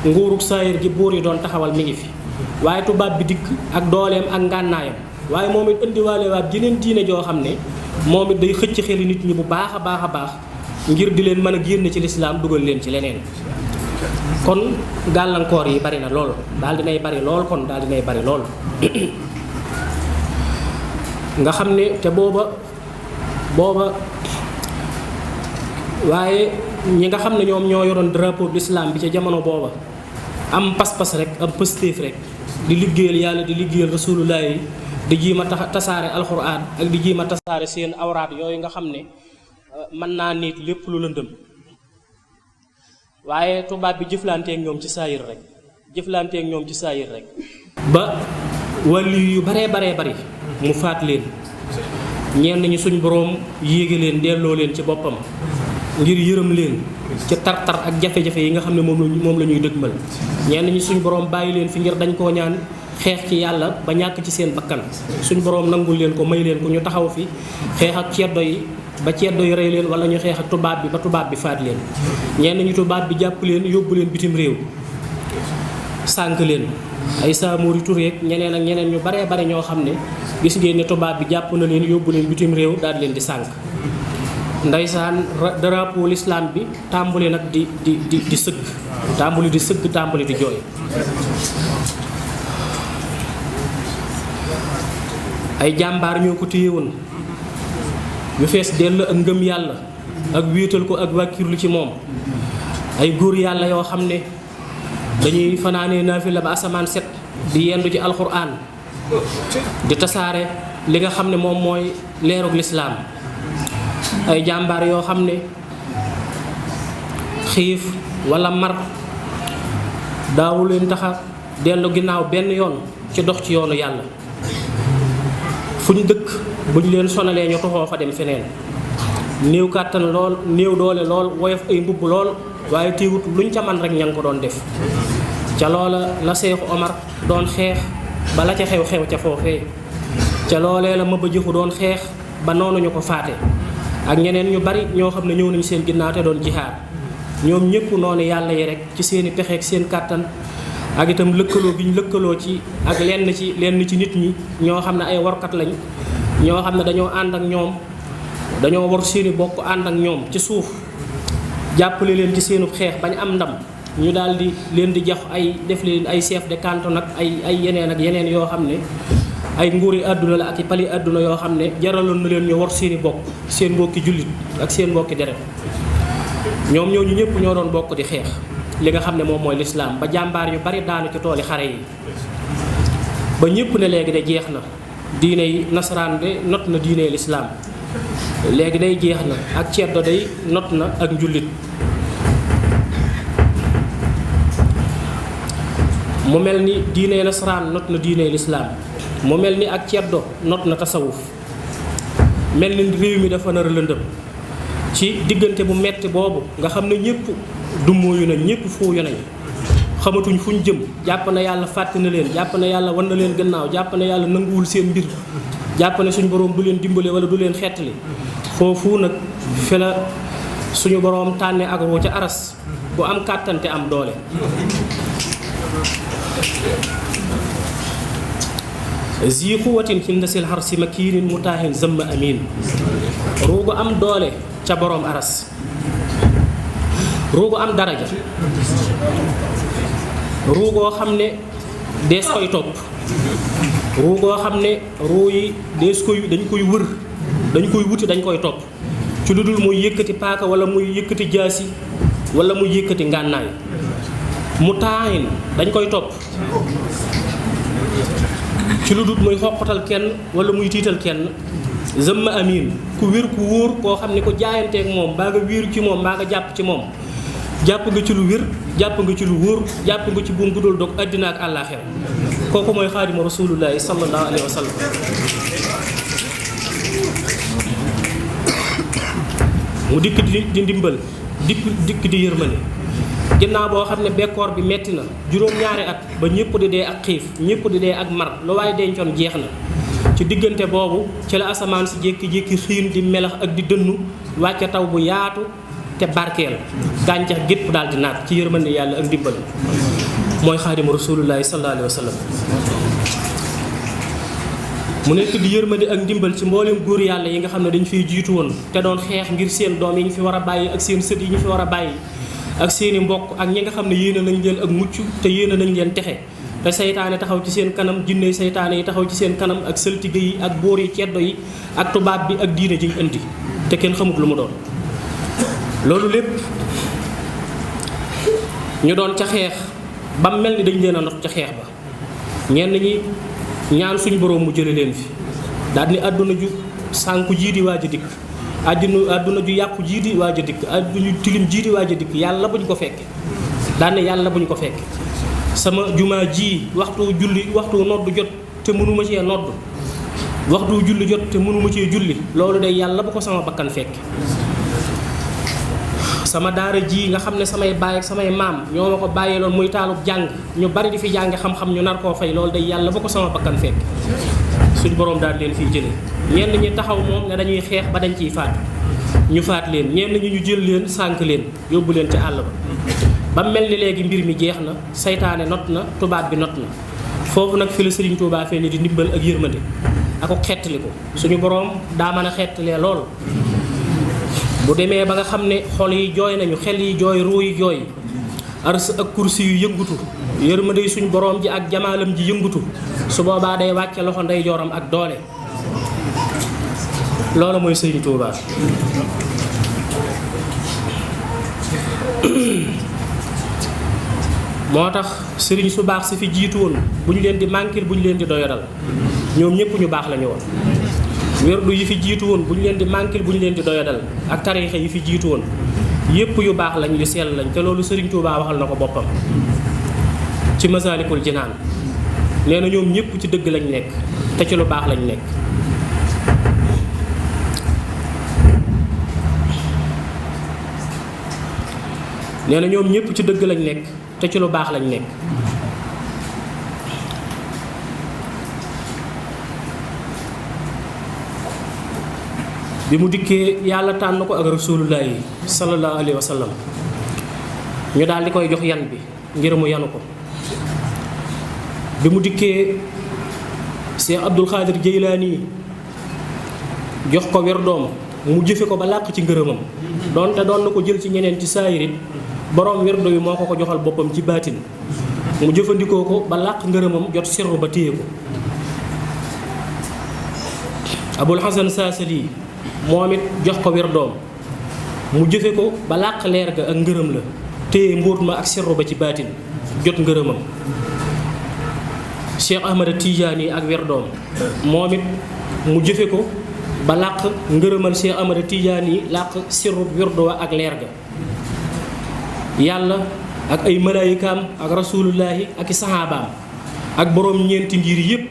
nguuruk saayir gi buur yi doon taxawal mi ngi fi waaye tubaab bi dikk ak dooleem ak ngànnaayam waaye moom it indiwaale waat jeneen diine joo xam ne moom it day xëcc xeli nit ñi bu baax a baax a baax ngir di leen mën a génn ci lislaam dugal leen ci leneen kon gàllankoor yi bari na lool daal dinay bari lool kon daal dinay bari lool nga xam ne te booba waaye ñi nga xam ne ñoom ñoo yoroon drapeau de l'islam bi ca jamono booba am pas-pas rek am pëstéef rek di liggéeyal yàlla di liggéeyal rasulullah yi di jiima tasaare alxuraan ak di jiima tasaare seen awraat yooyu nga xam ne mën naa nit lépp lu lëndëm waaye tubaab bi jëflanteek ñoom ci saayir rek ba wàllu yu baree bari mu faat leen ñenn ñi suñ boroom yéege leen delloo leen ci boppam ngir yërëm leen ci tar-tar ak jafe-jafe yi nga xam ne moom la ñuy dëgmal ñenn ñi suñ boroom bàyyi leen fi ngir dañ koo ñaan xeex ci yàlla ba ñàkk ci seen bakkan suñ boroom nangul leen ko may leen ko ñu taxaw fi xeex ak ceddo yi ba ceddo yi rey leen wala ñu xeex ak tubaab bi ba tubaab bi faat leen ñenn ñi tubaab bi jàpp leen yóbbu leen bitim réew sànk leen ay Samori Touré ak ñeneen ak ñeneen ñu baree bari ñoo xam ne gis ngeen ne tubaab bi jàpp na leen yóbbu leen bitim réew daal leen di sànk ndaysaan drapeau l'islam bi tàmbali nag di sëgg tàmbali di jooy ay jàmbaar ñoo ko téye woon ñu fees dell ak ngëm yàlla ak wéetal ko ak wàkkirlu ci moom ay góor yàlla yoo xam ne dañuy fanaanee naafila ba asamaan set di yendu ci alxuraan di tasaare li nga xam ne moom mooy leerug lislaam ay jàmbaar yoo xam ne xiif walla mar daawu leen taxa dellu ginnaaw benn yoon ci dox ci yoonu yàlla fu ñu dëkk bu ñu leen sonalee ñu toxoo fa dem feneen néew kàttan lool néew doole lool woyof ay mbubb lool waaye teewut luñ ca man rek ña ngi ko doon def ca loola la Seexu Omar doon xeex ba la ca xew-xew ca foofee ca loolee la Maba Jaxu doon xeex ba noonu ñu ko faate ak ñeneen ñu bari ñoo xam ne ñëw nañu seen ginnaaw te doon jihaad ñoom ñëpp noonu yàlla yi rek ci seeni pexe ak seen kàttan ak itam lëkkaloo gi ñu lëkkaloo ci ak lenn ci nit ñi ñoo xam ne ay warkat lañ ñoo xam ne dañoo ànd ak ñoom dañoo war seeni bokk ànd ak ñoom ci suuf jàppale leen ci seenu xeex bañ am ndam ñu daal di leen di jox ay def leen ay chef de canton ak ay yeneen ak yeneen yoo xam ne ay nguuri àdduna la ak i pali àdduna yoo xam ne jaraloon na leen ñu war seeni bokk seen mbokki jullit ak seen mbokki deret ñoom ñooñu ñëpp ñoo doon bokk di xeex li nga xam ne moom mooy lislaam ba jàmbaar yu bari daanu ci tooli xare yi ba ñëpp ne léegi de jeex na diine yi nasaraan de not na diine lislaam léegi day jeex na ak ceddo day not na ak njullit mu mel ni diine nasaraan not na diine lislaam mu mel ni ak ceddo not na tasawuf mel ni réew mi dafa nar a lëndëm ci diggante bu metti boobu nga xam ne ñëpp dummóoyu nañ ñëpp fuuyu nañ xamatuñ fu ñu jëm jàpp na yàlla fàtte na leen jàpp na yàlla wan na leen gannaaw jàpp na yàlla nanguwul seen mbir jàpp ne suñu boroom du leen dimbale wala du leen xettali foofu nag fi la suñu boroom tànne ak roo ca aras bu am kàttante am doole zi quwwatin inda sil harsi makiinin mutaahin zamma amin roogu am doole ca boroom aras roogu am daraja ruugoo xam ne dees koy topp ruugoo xam ne ruu yi dañ koy wër dañ koy wuti dañ koy topp ci lu dul muy yëkkati paaka wala muy yëkkati jaasi wala muy yëkkati ngànnaay mu taayin dañ koy topp ci lu dul muy xoqatal kenn wala muy tiital kenn zëmma amin ku wér ku wóor koo xam ne ko jaayanteeg moom mbaa nga wéeru ci moom mbaa nga jàpp ci moom jàpp nga ci lu wér jàpp nga ci lu wóor jàpp nga ci buum gu dul dog àddina ak àllaaxira kooku mooy xaadimu rasulullahi sallallahu alayhi wa sallam. mu dikk di ndimbal dikk di yërmande ginnaaw boo xam ne bekkoor bi metti na juróom-ñaari at ba ñëpp di dee ak xiif ñëpp di dee ak mar lu waaye dencoon jeex na. ci diggante boobu ci la asamaan si jékki-jékki xiin di melax ak di dënnu wàcce taw bu yaatu te barkeel gàncax gépp daal di naat ci yërmande yàlla ak ndimbal mooy xaadimu rasulullahi sallallahu alayhi wa sallam. mu nekk di yërmande ak ndimbal ci mboolem góor yàlla yi nga xam ne dañu fiy jiitu woon te doon xeex ngir seen doom yi ñu fi war a bàyyi ak seen sët yi ñu fi war a bàyyi ak seeni mbokk ak ñi nga xam ne yéene nañ leen ak mucc te yéene nañ leen texe te seytaane taxaw ci seen kanam jinne seytaane yi taxaw ci seen kanam ak sëltige yi ak boor yi ceddo yi ak tubaab bi ak diine ji ñu indi te kenn xamut lu mu doon. loolu lépp ñu doon ca xeex ba mel ni dañ leen a not ca xeex ba ñenn ñi ñaan suñu boroom mu jële leen fi daal ni àdduna ju sànku jii di waaj a dikk àdduna ju yàqu jii di waaj a dikk àdduna ju tilim jii di waaj a dikk yàlla buñ ko fekke daal ne yàlla buñ ko fekke sama jumaa ji waxtu julli waxtu nodd jot te mënuma cee nodd waxtu julli jot te mënuma cee julli loolu day yàlla bu ko sama bakkan fekke sama daara ji nga xam ne samay baay ak samay maam ñoo ma ko bàyyeeloon muy taalub jàng ñu bari di fi jàng xam-xam ñu nar koo fay loolu day yàlla bu ko sama bakkan fekk suñ boroom daal leen fiy jëlee ñenn ñi taxaw moom ne dañuy xeex ba dañ ciy faat ñu faat leen ñenn ñi ñu jël leen sànk leen yóbbu leen ci àll ba mel ni léegi mbir mi jeex na saytaane not na tubaab bi not na foofu nag fi la Sëriñ Tuubaa fee ni di ndimbal ak yërmande ako xettali ko suñu boroom daa mën a xettalee lool bu demee ba nga xam ne xol yi jooy nañu xel yi jooy ruu yi jooy ars ak kursi yu yëngutu yërmande yi suñu boroom ji ak jamaalam ji yëngutu su boobaa day wàcce loxo ndey jooram ak doole loolu mooy Sëriñ Tuubaa moo tax sëriñ su baax si fi jiitu woon bu ñu leen di mànkil bu ñu leen di doyadal ñoom ñëpp ñu baax la ñu woon werdu yi fi jiitu woon bu ñu leen di mànkil bu ñu leen di doyadal ak tariixa yi fi jiitu woon yëpp yu baax lañ yu sell lañ te loolu Sëriñ Tuubaa waxal na ko boppam ci Masaalikul Jinaan nee na ñoom ñëpp ci dëgg lañ nekk te ci lu baax lañ nekk nee na ñoom ñëpp ci dëgg lañ nekk te ci lu baax lañ nekk bi mu dikkee yàlla tànn ko ak rasulullahi sallallahu alayhi wa sallam ñu daal di koy jox yan bi ngir mu yanu ko bi mu dikkee Cheikh Abdul Xaadir Jeylaani jox ko werdoom mu jëfe ko ba làq ci ngërëmam doonte doon na ko jël ci ñeneen ci saayirit borom werdo yi moo ko joxal boppam ci baatin mu jëfandikoo ko ba làq ngërëmam jot sirru ba téye ko Abul Hasan Saasali moom it jox ko werdoom mu jëfe ko ba làq leer ga ak ngërëm la téye mbóot ma ak sirru ba ci baatin jot ngërëmam Cheikh Ahmada Tijaani ak werdoom moom it mu jëfe ko ba làq ngërëmal Cheikh Ahmada Tijaani làq sirru werdo wa ak leer ga yàlla ak ay malaayikaam ak rasulullahi ak i saxaabaam ak boroom ñeenti ngir yépp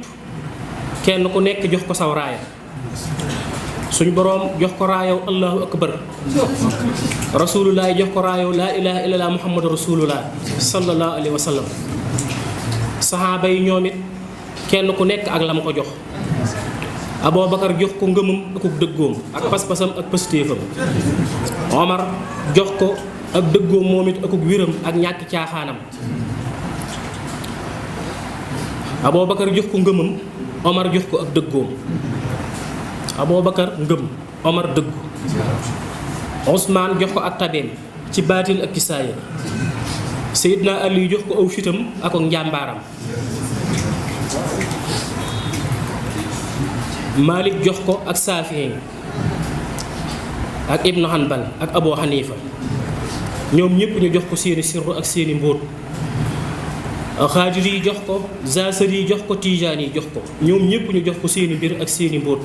kenn ku nekk jox ko saw raaya suñu boroom jox ko raayaw allahu akbar rasulullahi jox ko raayaw laa ilaha illallah muhammadu rasulullah sallallahu alayhi wa sallam saxaaba yi ñoom it kenn ku nekk ak la mu ko jox Abubakar jox ko ngëmam akuk dëggoom ak pas-pasam ak pëstéefam Omar jox ko ak dëggoom moom it akuk wéram ak ñàkk caaxaanam Abubakar jox ko ngëmam Omar jox ko ak dëggoom Abubakar ngëm Omar dëggu Ousmane jox ko ak tabeem ci baatin ak ci saayir Seydina Ali jox ko aw fitam ak njàmbaaram Malik jox ko ak Saafi'i ak Ibnu Hanbal ak Abu Hanifa ñoom ñëpp ñu jox ko seeni sirru ak seeni mbóot Xaadir yi jox ko Zaasari yi jox ko Tijaan yi jox ko ñoom ñëpp ñu jox ko seeni mbir ak seeni mbóot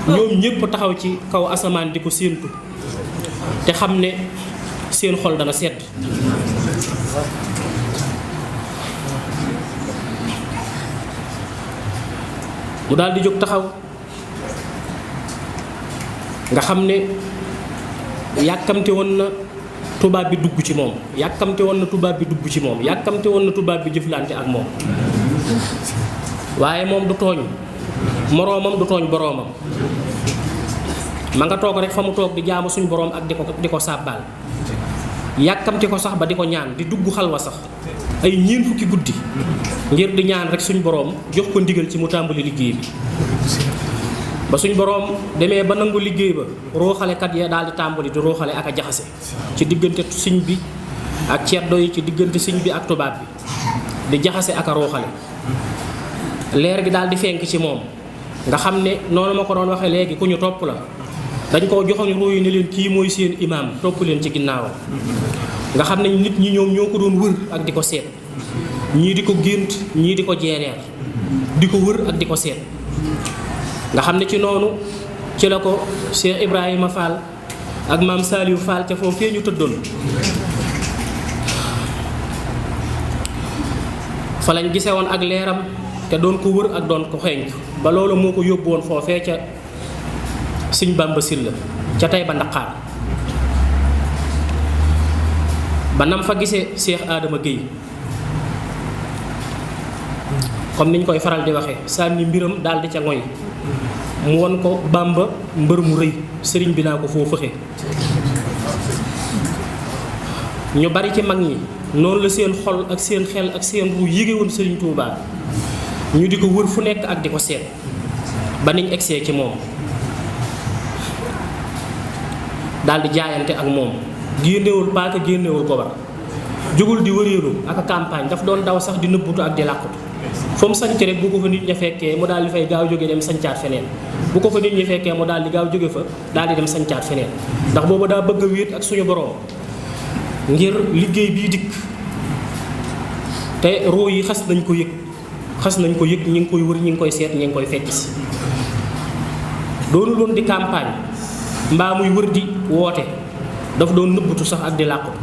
ñoom ñëpp taxaw ci kaw asamaan di ko séentu te xam ne seen xol dana sedd mu daal di jóg taxaw nga xam ne yàkkamte woon na tubaab bi dugg ci moom, yàkkamte woon na tubaab bi dugg ci moom, yàkkamte woon na tubaab bi jëflante ak moom. waaye moom du tooñ moroomam, du tooñ boroomam. ma nga toog rek fa mu toog di jaamu suñu boroom ak di ko sàbbaal, yàkkamte ko sax ba di ko ñaan, di dugg xalwa sax ay ñeent fukki guddi ngir di ñaan rek suñu boroom jox ko ndigal ci mu tàmbali liggéey bi. ba suñ boroom demee ba nangu liggéey ba, ruuxalekat ya daal di tàmbali di ruuxale ak a jaxase ci diggante siñ bi ak ceddo yi, ci diggante siñ bi ak tubaab bi, di jaxase ak a ruuxale. leer gi daal di fenk ci moom nga xam ne noonu ma ko doon waxee léegi ku ñu topp la, dañ koo joxoon ruu yi ne leen kii mooy seen imaam, topp leen ci ginnaawam. nga xam ne nit ñi ñoom ñoo ko doon wër ak di ko seet, ñii di ko gént, ñii di ko jeereer, di ko wër ak di ko seet. nga xam ne ci noonu ci la ko Cheikh Ibrahima Fall ak maam Saliou Fall ca foofu fee ñu tëddoon fa lañ gise woon ak leeram te doon ko wër ak doon ko xeeñtu ba loolu moo ko yóbbu woon foofee ca Sëñ Bamba Sylla ca tey ba Ndaqaar. ba nam fa gisee Cheikh Adama Guèye comme niñ koy faral di waxee sànni mbiram daal di ca ngoy mu won ko Bamba mbër mu rëy, sëriñ bi naa ko foo fëxe. ñu bari ci mag ñi noonu la seen xol ak seen xel ak seen ru yéege woon sëriñ Touba, ñu di ko wër fu nekk ak di ko seet ba niñ egsee ci moom daal di jaayante ak moom. génnewul paaka, génnewul gobar, jógul di wëreelu ak campagne, daf doon daw sax di nëbbutu ak di làqutu. fa mu sanc rek bu ko fa nit ña fekkee mu daal di fay gaaw jóge dem sancaat feneen, bu ko fa nit ñi fekkee mu daal di gaaw jóge fa daal di dem sancaat feneen. ndax boobu daa bëgg a wéet ak suñu borom ngir liggéey bii dikk te roo yi xas nañ ko yëg, ñi ngi koy wër, ñi ngi koy seet, ñi ngi koy fekk si. doonu loon di campagne mbaa muy wër di woote, dafa doon nëbbutu sax ak di làqutu.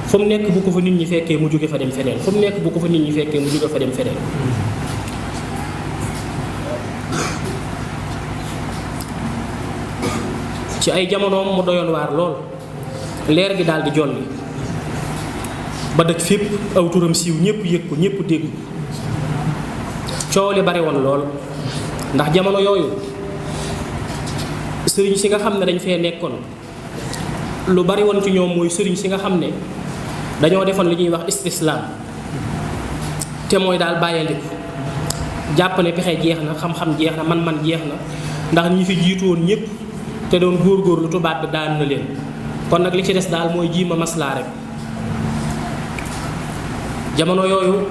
fu mu nekk bu ko fa nit ñi fekkee mu jóge fa dem feneen, fu mu nekk bu ko fa nit ñi fekkee mu jóge fa dem feneen. ci ay jamonoom mu doyoon waar lool, leer gi daal di jolli ba dëkk fépp aw turam siiw, ñëpp yëg ko, ñëpp dégg ko. coow li bari woon lool ndax jamono yooyu sëriñ si nga xam ne dañ fee nekkoon lu bari woon ci ñoom mooy sëriñ si nga xam ne dañoo defoon li ñuy wax istislaam, te mooy daal bàyyandiku, jàpp ne pexe jeex na, xam-xam jeex na, man-man jeex na, ndax ñi fi jiitu woon ñëpp te doon góorgóorlu tubaab bi daan na leen, kon nag li ci des daal mooy jiima maslaa rek. jamono yooyu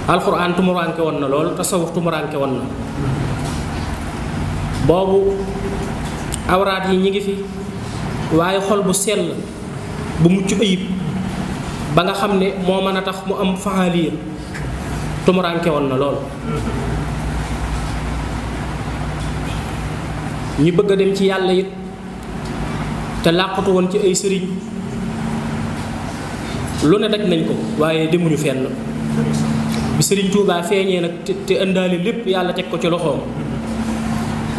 alxuraan tumuranke woon na lool, tasawuf tumuranke woon na. boobu awraat yi ñi ngi fi, waaye xol bu sell bu mucc ayib ba nga xam ne moo mën a tax mu am faaliya tumuranke woon na lool. ñi bëgg a dem ci yàlla it te làqatu woon ci ay sëriñ lu ne daj nañ ko, waaye demuñu fenn. bi sëriñ Touba feeñee nag te ëndaale lépp yàlla teg ko ci loxoom,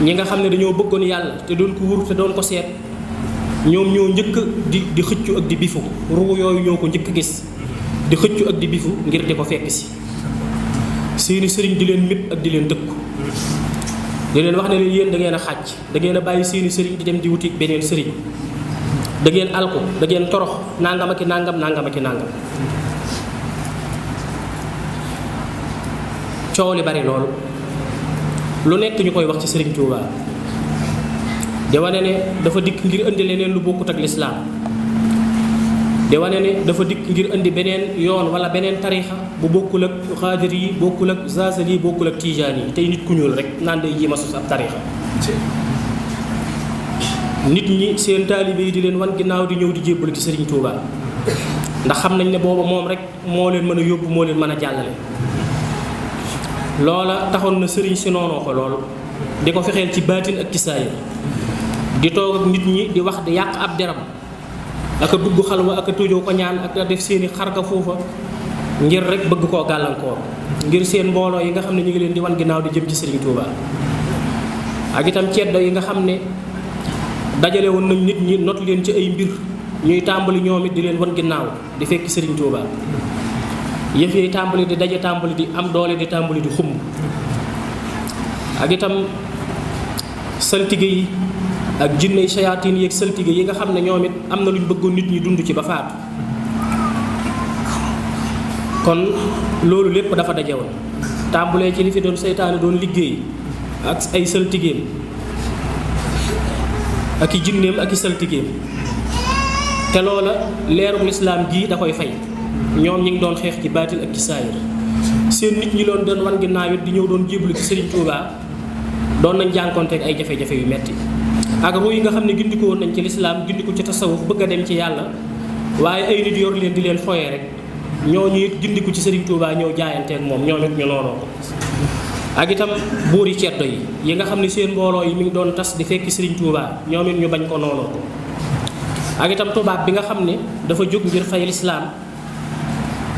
ñi nga xam ne dañoo bëggoon yàlla te doon ko wur te doon ko seet, ñoom ñoo njëkk di xëccu ak di bifu. ruu yooyu ñoo ko njëkk gis di xëccu ak di bifu ngir di ko fekk si. seeni sëriñ di leen mépp ak di leen dëkku, di leen wax ne leen yéen da ngeen a xàcc, da ngeen a bàyyi seeni sëriñ di dem di wuti beneen sëriñ, da ngeen alko, da ngeen torox, nangam ak i nangam, nangam ak i nangam. coow li bari loolu, lu nekk ñu koy wax ci Sëriñ Tuuba, di wane ne dafa dikk ngir indi leneen lu bokkut ak lislaam, di wane ne dafa dikk ngir indi beneen yoon wala beneen tariixa bu bokkul ak xaadir yi, bokkul ak zaazali yi, bokkul ak tijaan yi, tey nit ku ñuul rek naan day jéem a sos ab tariixa. nit ñi seen taalibe yi di leen wan ginnaaw di ñëw di jébbalu ci Sëriñ Tuuba ndax xam nañ ne booba moom rek moo leen mën a yóbbu, moo leen mën a jàllale. loola taxoon na sëriñ si noonoo ko lool, di ko fexeel ci baatin ak ci saayir, di toog ak nit ñi di wax di yàq ab deram, ak a dugg xalwa ak a tëjoo ko ñaan ak a def seeni xarga foofa ngir rek bëgg koo gàllankoor ngir seen mbooloo yi nga xam ne ñu ngi leen di wan ginnaaw di jëm ci Serigne Touba ak itam ceddo yi nga xam ne dajale woon nañ nit ñi not leen ci ay mbir ñuy tàmbali ñoom it di leen wan ginnaaw di fekk Serigne Touba yëf yi tàmbali di daje tàmbali di am doole di tàmbali di xumb ak itam saltige yi ak jinne sayaatiin yi ak saltige yi nga xam ne ñoom it am na lu ñu bëggoon nit ñi dund ci ba faatu kon loolu lépp dafa daje woon tàmbulee ci li fi doon seytaane doon liggéey ak ay saltigeem ak i jinneem ak i saltigeem te loola leerul islaam gii da koy fay ñoom ñi ngi doon xeex ci baatin ak ci saayir seen nit ñi loon doon wan ginnaaw it di ñëw doon jébbalu ci Serigne Touba doon nañ jànkonteeg ay jafe-jafe yu metti ak ruu yi nga xam ne gindiku woon nañ ci lislaam gindiku ci tasawuf bëgg a dem ci yàlla waaye ay nit yor leen di leen foyee rek ñooñu it gindiku ci Serigne Touba ñëw jaayanteeg moom ñoom it ñu noonoo ko ak itam buuri ceddo yi nga xam ne seen mbooloo yi mi ngi doon tas di fekki Serigne Touba ñoom it ñu bañ ko noonoo ko ak itam tubaab bi nga xam ne dafa jóg ngir fay lislaam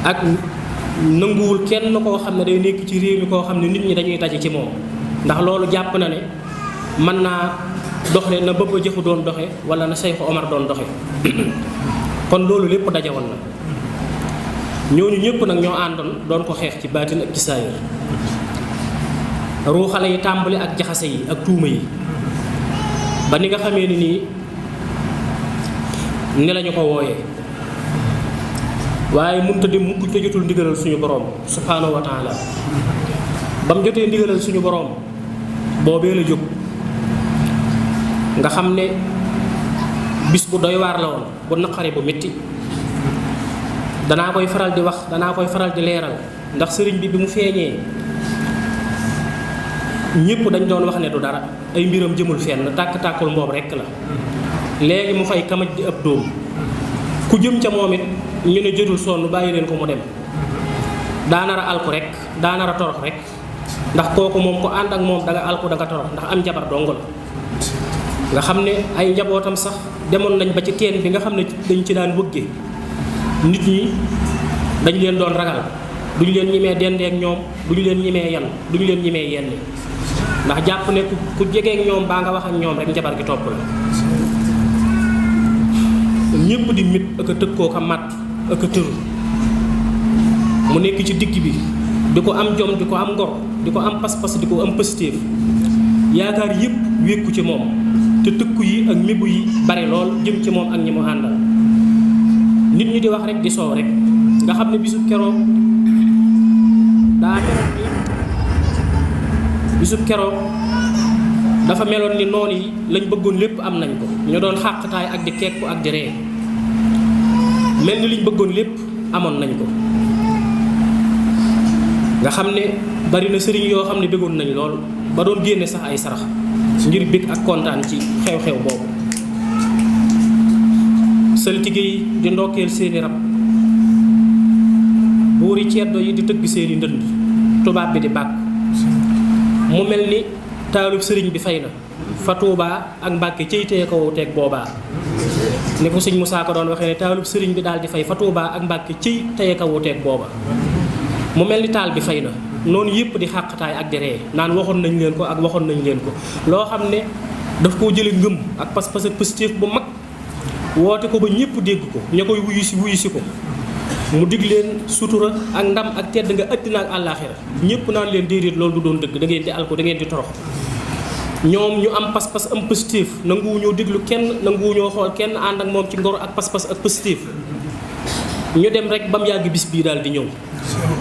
ak nanguwul kenn koo xam ne day nekk ci réew mi koo xam ne nit ñi dañuy daje ci moom ndax loolu jàpp na ne mën naa doxe na Baba Jaxu doon doxe wala na Seexu Omar doon doxe kon loolu lépp daje woon na ñooñu ñëpp nag ñoo àndoon doon ko xeex ci baatin ak ci saayir ruuxale yi tàmbali ak jaxase yi ak tuuma yi ba ni nga xamee ni nii ni lañu ko wooyee waaye mënut a dem mukk te jotul ndigalal suñu borom subhaanahu wa taala ba mu jotee ndigalal suñu borom boobee la jóg nga xam ne bis bu doy waar la woon bu naqari bu métti danaa koy faral di wax danaa koy faral di leeral ndax sëriñ bi mu feeñee ñëpp dañ doon wax ne du dara ay mbiram jëmul fenn tàkk-tàkkul mboob rekk la léegi mu fay kamaj di ab dóom ku jëm ca moom it ñu ne jëtul sonn bàyyi leen ko mu dem daanara alku rek daanara torox rek ndax kooku moom ko ànd ak moom da nga alku da nga torox ndax am jabar dong la nga xam ne ay njabootam sax demoon nañ ba ci teen bi nga xam ne dañ ci daan wëgge nit ñi dañ leen doon ragal duñu leen ñimee dendeek ñoom duñu leen ñimee yan duñu leen ñimee yenni ndax jàpp ne ku jegeek ñoom baa nga wax ak ñoom rek njabar gi topp la ñépp di mit ak a tëkkoo ko matt ak a tëru mu nekk ci digg bi di ko am jom di ko am ngor di ko am pas-pas di ko am positif yaakaar yépp wékku ci moom te tëkku yi ak mébu yi bari lool jëm ci moom ak ñi mu àndal nit ñi di wax rek di soow rek nga xam ne bisub keroog dafa meloon ni noon yi lañ bëggoon lépp am nañ ko ñu doon xàqtaay ak di kekku ak di ree mel ni liñ bëggoon lépp amoon nañ ko nga xam ne bari na sëriñ yoo xam ne bëggoon nañ lool ba doon génne sax ay sarax ngir bég ak kontaan ci xew-xew boobu saltige yi di ndokkeel seeni rab buuri ceddo yi di tëgg seeni ndënd tubaab bi di bàkk mu mel ni taalub sëriñ bi fay na fa Tuubaa ak Mbàkke cey teye ko wuteeg boobaa ni ko sëñ Musaa Ka doon waxee ne taalub sëriñ bi daal di fay fa Tuubaa ak Mbàkke cey teye ko wuteeg booba mu mel ni taal bi fay na noonu yëpp di xàqtaay ak di ree naan waxoon nañ leen ko ak waxoon nañ leen ko loo xam ne daf koo jële ngëm ak pas-pas ak positif bu mag woote ko ba ñëpp dégg ko ña koy wuyu si ko mu dig leen sutura ak ndam ak tedd nga àddina ak àllaaxira ñëpp naan leen déedéet loolu du doon dëgg da ngeen di alko da ngeen di torox ñoom ñu am pas-pas am positif nanguwuñoo déglu kenn nanguwuñoo xool kenn ànd ak moom ci ngor ak pas-pas ak positif ñu dem rek ba mu yàgg bis bii daal di ñëw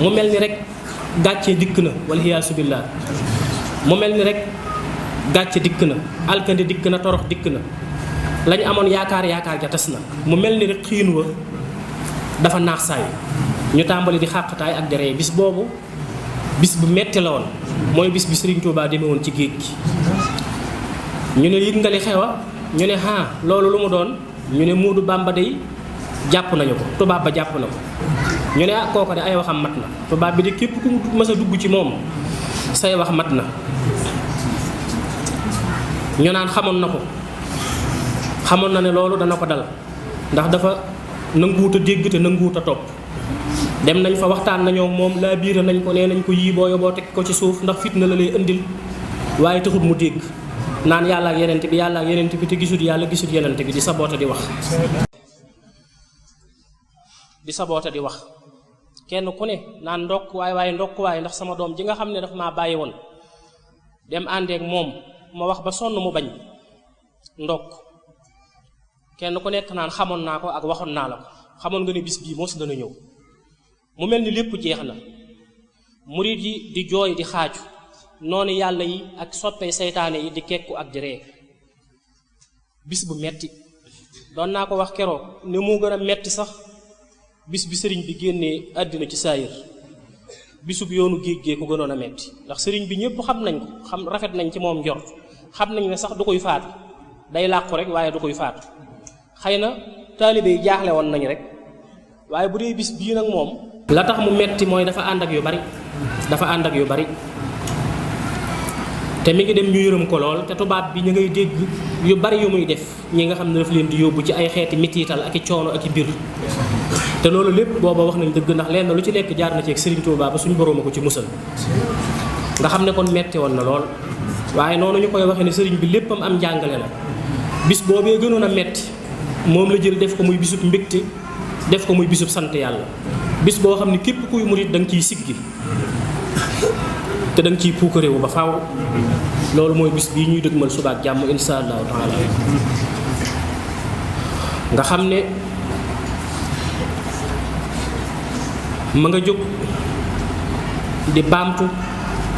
mu mel ni rek gàcce dikk na wala hiyaasu billaah mu mel ni rek gàcce dikk na alkande dikk na torox dikk na lañu amoon yaakaar ja tas na mu mel ni rek xiin wa dafa naax saay ñu tàmbali di xàqtaay ak di rey bis boobu bis bu metti la woon mooy bis bi Serigne Touba demee woon ci géej gi ñu ne yëg nga li xewa ñu ne loolu lu mu doon ñu ne Moodu Bamba day jàpp nañu ko tubaab ba jàpp na ko ñu ne kooko de ay waxam mat na tubaab bi de képp ku mës a dugg ci moom say wax mat na ñu naan xamoon na ko xamoon na ne loolu dana ko dal ndax dafa nanguwut a dégg te nanguwut a topp dem nañ fa waxtaan nañoo moom laa biira nañ ko nee nañ ko yii boo yoboo teg ko ci suuf ndax fitna la lay indil waaye taxut mu dégg naan yàlla ak yenent bi te gisut yàlla gisut yenent bi di saboote di wax kenn ku ne naan ndokk waaye ndax sama doom ji nga xam ne daf maa bàyyi woon dem àndeek moom ma wax ba sonn mu bañ ndokk kenn ku nekk naan xamoon naa ko ak waxoon naa la ko xamoon nga ne bis bii mos dana ñëw mu mel ni lépp jeex na murid yi di jooy di xaaju noonu yàlla yi ak soppee seytaane yi di kekku ak di ree bis bu metti doon naa ko wax keroog ne moo gën a metti sax bis bi sëriñ bi génnee àddina ci saayir bisub yoonu géej ko gënoon a metti ndax sëriñ bi ñëpp xam nañ ko xam rafet nañ ci moom njort xam nañ ne sax du koy faatu day làqu rek waaye du koy faatu xëy na taalibe yi jaaxle woon nañ rek waaye bu dee bis bii nag moom la tax mu metti mooy dafa ànd ak yu bari te mi ngi dem ñu yërëm ko lool te tubaab bi ñu ngay dégg yu bari yu muy def ñi nga xam ne daf leen di yóbbu ci ay xeeti mitiital ak i coono ak i biir te loolu lépp booba wax nañ dëgg ndax lenn lu ci nekk jaar na ci ak Serigne Touba ba suñu borom a ko ci musal nga xam ne kon metti woon na lool waaye noonu ñu koy waxee ne sëriñ bi léppam am njàngale la bis boobee gënoon a metti moom la jël def ko muy bisub mbégte def ko muy bisub sant yàlla bis boo xam ne képp kuy murit da nga ciy siggi te da nga ciy puukarewu ba faaw loolu mooy bis bii ñuy dëgmal suba ak jàmm insha allahu taala nga xam ne ma nga jóg di baamtu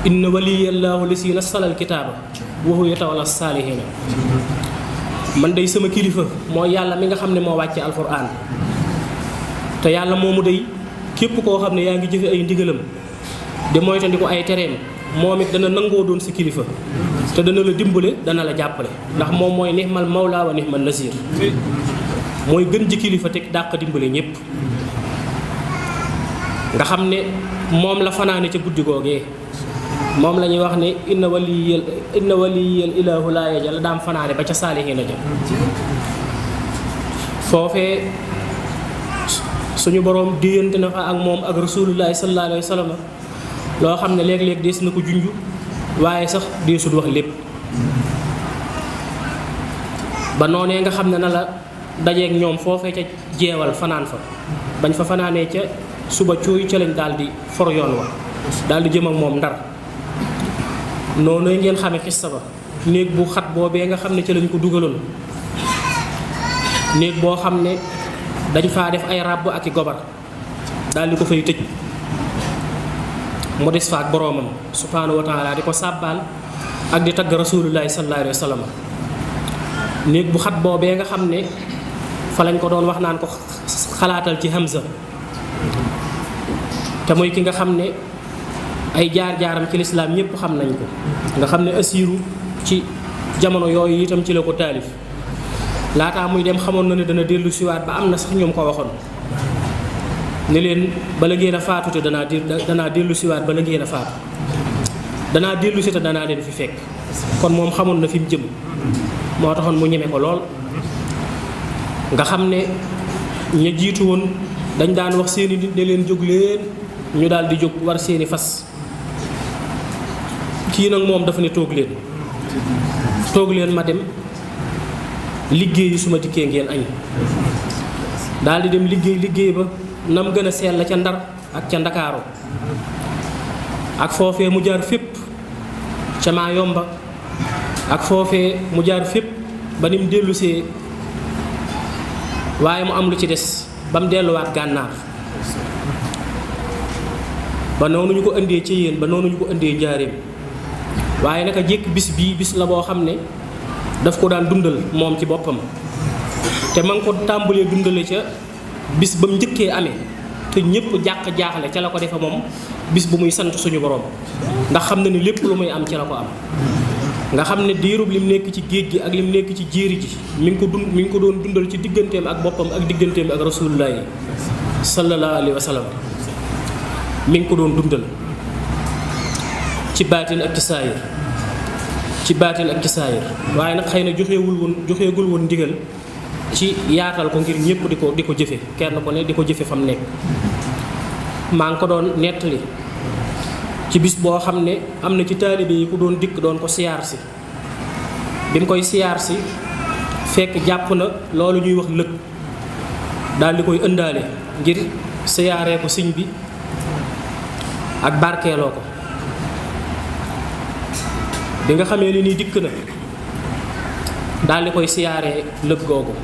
inna waliyallahu lasi nazzala alkitaaba wa huwa yatawalla saalihiina man day sama kilifa mooy yàlla mi nga xam ne moo wàcce alquran te yàlla moomu day képp koo xam ne yaa ngi jëfe ay ndigalam di moytandiku ay tereem moom it dana nangoo doon si kilifa te dana la dimbale dana la jàppale ndax moom mooy nihmal mawla wa nihmal nasir mooy gën ji kilifa te dàq dimbale ñépp nga xam ne moom la fanaane ca guddi googee moom la ñuy wax ne inna waliyal ilaahu laa yajal la daam fanaane ba ca saalihiina ja foofee suñu boroom déyante na fa ak moom ak rasulullahi sallallahu alayhi wa sallam loo xam ne léeg-léeg dees na ko junj waaye sax deesut wax lépp ba noonee nga xam ne na la dajeeg ñoom foofee ca jeewal fanaan fa bañ fa fanaanee ca suba cooy ca lañ daal di for yoon wa daal di jëm ak moom Ndar noonu ngeen xame xissa ba néeg bu xat boobee nga xam ne ca lañ ko dugaloon néeg boo xam ne dañ faa def ay ràbb ak i gobar daal di ko fay tëj mu des fa ak boroomam subhaanahu wa taala di ko sàbbaal ak di tagg rasulullahi sallallahu alayhi wa sallam néeg bu xat boobee nga xam ne fa lañ ko doon wax naan ko xalaatal ci Hamza te mooy ki nga xam ne ay jaar-jaaram ci lislaam ñëpp xam nañ ko nga xam ne asiiru ci jamono yooyu itam ci la ko taalif laataa muy dem xamoon na ne dana dellu siwaat ba am na sax ñoom ko waxoon ne leen bala ngeen a faatu te danaa dellu siwaat bala ngeen a faatu danaa dellu si te danaa leen fi fekk kon moom xamoon na fi mu jëm moo taxoon mu ñeme ko lool nga xam ne ña jiitu woon dañ daan wax seeni nit ne leen jóg leen ñu daal di jóg war seeni fas kii nag moom dafa ne toog leen ma dem liggéeyi su ma dikkee ngeen añ daal di dem liggéey ba nam gën a sell ca Ndar ak ca Ndakaaru ak foofee mu jaar fépp ca Maayomba ak foofee mu jaar fépp ba ni mu dellusee waaye mu am lu ci des ba mu delluwaat Gànnaar ba noonu ñu ko indee ci yéen ba noonu ñu ko indee njaareem waaye naka jékk bis bii bis la boo xam ne daf ko daan dundal moom ci boppam te ma ngi ko tàmbalee dundale ca bis ba mu njëkkee amee te ñëpp jaaxle ca la ko defe moom bis bu muy sant suñu borom ndax xam na ni lépp lu muy am ci la ko am nga xam ne diirub lim nekk ci géej gi ak lim nekk ci jéeri ji mi ngi ko doon dundal ci digganteem ak boppam ak digganteem ak rasulullahi sallallahu alayhi wa sallam mi ngi ko doon dundal ci baatin ak ci saayir waaye nag xëy na joxeegul woon ndigal ci yaatal ko ngir ñëpp di ko jëfe kenn ko ne di ko jëfe fa mu nekk maa ngi ko doon nettali ci bis boo xam ne am na ci taalibe yi ku doon dikk doon ko siyaar si bi mu koy siyaar si fekk jàpp na loolu ñuy wax lëg daal di koy ëndaale ngir siyaaree ko sëñ bi ak barkeeloo ko bi nga xamee ni nii dikk na daal di koy siyaaree lëg googu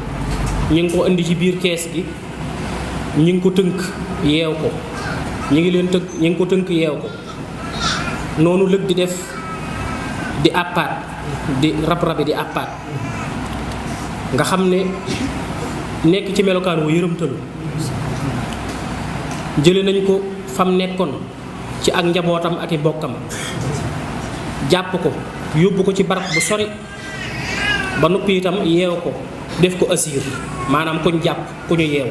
ñu ngi ko indi ci biir kees gi ñu ngi ko tënk yeew ko ñu ngi ko tënk yeew ko noonu lëg di def di àppaat di rab-rabi di àppaat nga xam ne nekk ci melokaan wu yërëmtalu jële nañ ko fam nekkoon ci ak njabootam ak i bokkam jàpp ko yóbbu ko ci barab bu sori ba noppi itam yeew ko def ko asiir maanaam kuñ jàpp ku ñu yeew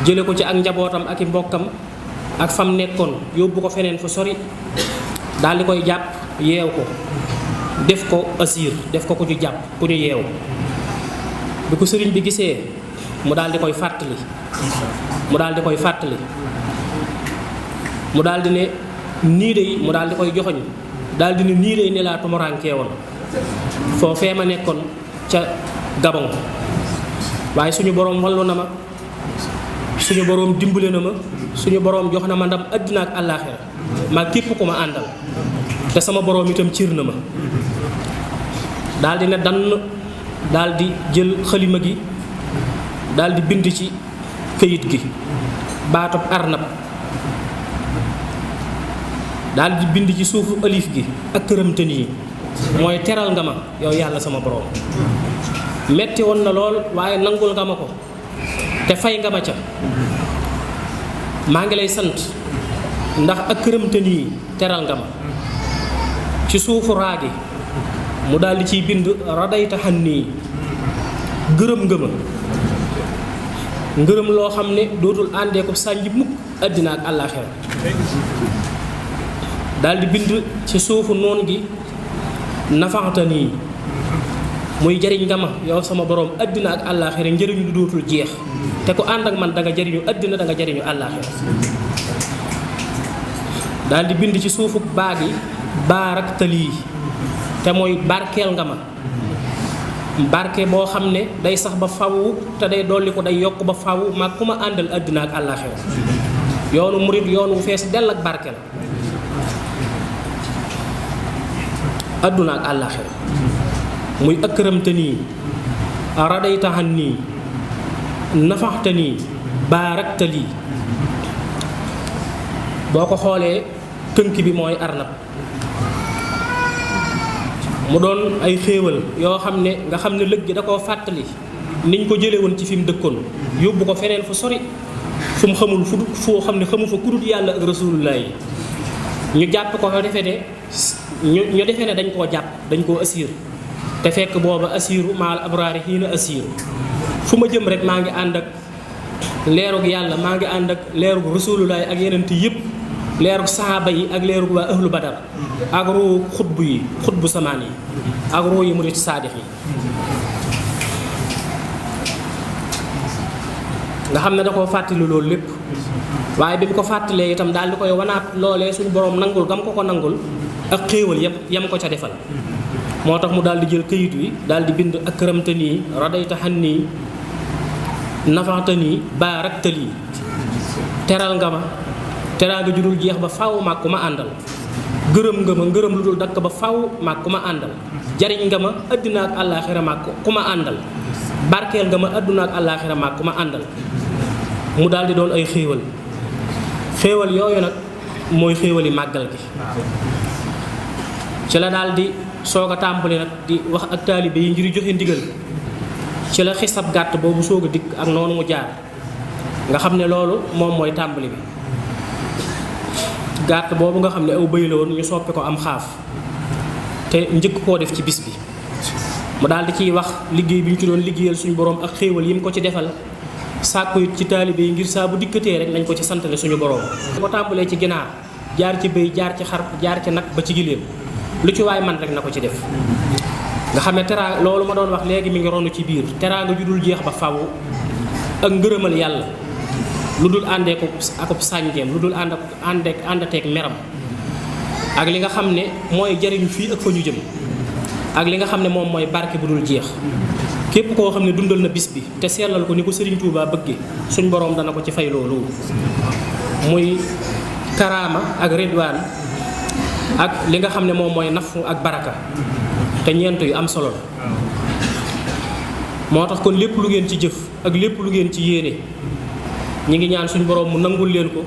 jële ko ci ak njabootam ak i mbokkam ak fam nekkoon yóbbu ko feneen fu sori daal di koy jàpp yeew ko def ko asiir def ko ku ñu jàpp ku ñu yeew bi ko sëriñ bi gisee mu daal di koy fàttali mu daal di ne nii de mu daal di koy joxoñ daal di ne nii de ne laa tumuraankee woon foofee ma nekkoon ca Gabon waaye suñu boroom wallu na ma suñu boroom dimbale na ma suñu boroom jox na ma ndam àddina ak àllaaxira maa képp ku ma àndal te sama boroom itam ciir na ma daal di ne dann daal di jël xalima gi daal di bind ci këyit gi baatub arnab daal di bind ci suufu alif gi ak këramtën yi mooy teral nga ma yow yàlla sama boroom metti woon na lool waaye nangul nga ma ko te fay nga ma ca maa ngi lay sant ndax ak këramtën yi teral nga ma ci suufu raagi mu daal di ciy bind radayta xan nii gërëm nga ma ngërëm loo xam ne dootul àndee ko sànji mukk àddina ak àllaaxira daal di bind ci suufu noon gi nafaxta nii muy jariñ nga ma yow sama borom àddina ak àllaaxira njëriñ lu dootul jeex te ku ànd ak man da nga jariñu àddina da nga jariñu àllaaxira daal di bind ci suufu baag yi baarak talii te mooy barkeel nga ma barke boo xam ne day sax ba faw te day dolli ko day yokk ba faw mag ku ma àndal àddina ak àllaaxira yoonu murit yoon wu fees dell ak barke la àdduna ak àllaaxira muy ëkkëramte nii radaytaxan nii nafaxte nii baarakta lii boo ko xoolee tënk bi mooy arnab mu doon ay xéewal yoo xam ne nga xam ne lëg gi da koo fàttali niñ ko jële woon ci fi mu dëkkoon yóbbu ko feneen fu sori fu mu xamul foo xam ne xamu fa ku dul yàlla ak rasulullah yi ñu jàpp ko fa defe ne ñu defee ne dañ koo jàpp dañ koo asiir te fekk booba asiiru maal abraari xiina asiiru fu ma jëm rek maa ngi ànd ak leerug yàlla maa ngi ànd ak leerug rasulullah ak yeneen yëpp leerug sahaaba yi ak leerug waa ahlu badar ak ruu xutbu yi xutbu samaan yi ak ruu yi murit saadix yi nga xam ne da koo fàttali loolu lépp waaye bi mu ko fàttalee itam daal di koy wanaat loolee suñu boroom nangul gam ko nangul ak xéewal yépp yam ko ca defal moo tax mu daal di jël këyit wi daal di bind ak këramta nii radayta xan nii nafaxta nii baarakta lii teral nga ma teraanga ju dul jeex ba faw maag ku ma àndal gërëm nga ma ngërëm lu dul dakk ba faw maag ku ma àndal jariñ nga ma àddina ak àllaaxira maag ku ma àndal barkeel nga ma àdduna ak àllaaxira maag ku ma àndal mu daal di doon ay xéewal xéewal yooyu nag mooy xéewali màggal gi ci la daal di soog a tàmbali nag di wax ak taalibe yi ngir joxe ndigal ci la xisab gàtt boobu soog a dikk ak noonu mu jaar nga xam ne loolu moom mooy tàmbali bi gàtt boobu nga xam ne aw bëy la woon ñu soppi ko am xaaf te njëkk koo def ci bis bi mu daal di ciy wax liggéey bi ñu ci doon liggéeyal suñu borom ak xéewal yi mu ko ci defal sàkku ci taalibe yi ngir saa bu dikkatee rek nañ ko ci santale suñu borom. ko tàmbalee ci ginaar jaar ci bëy jaar ci xar jaar ci nag ba ci giléem lu ci waay man rek na ko ci def nga xam ne teraanga loolu ma doon wax léegi mi ngi ronu ci biir teraanga ju dul jeex ba faw ak ngërëmal yàlla lu dul àndee ko akub sànjeem lu dul àndateeg meram ak li nga xam ne mooy jariñu fii ak fa ñu jëm ak li nga xam ne moom mooy barke bu dul jeex képp koo xam ne dundal na bis bi te seetlal ko ni ko Serigne Touba bëgge suñ boroom dana ko ci fay loolu muy karaama ak ridwaan ak li nga xam ne moom mooy nafu ak baraka te ñeent yu am solo la moo tax kon lépp lu ngeen ci jëf ak lépp lu ngeen ci yéene ñi ngi ñaan suñ boroom mu nangul leen ko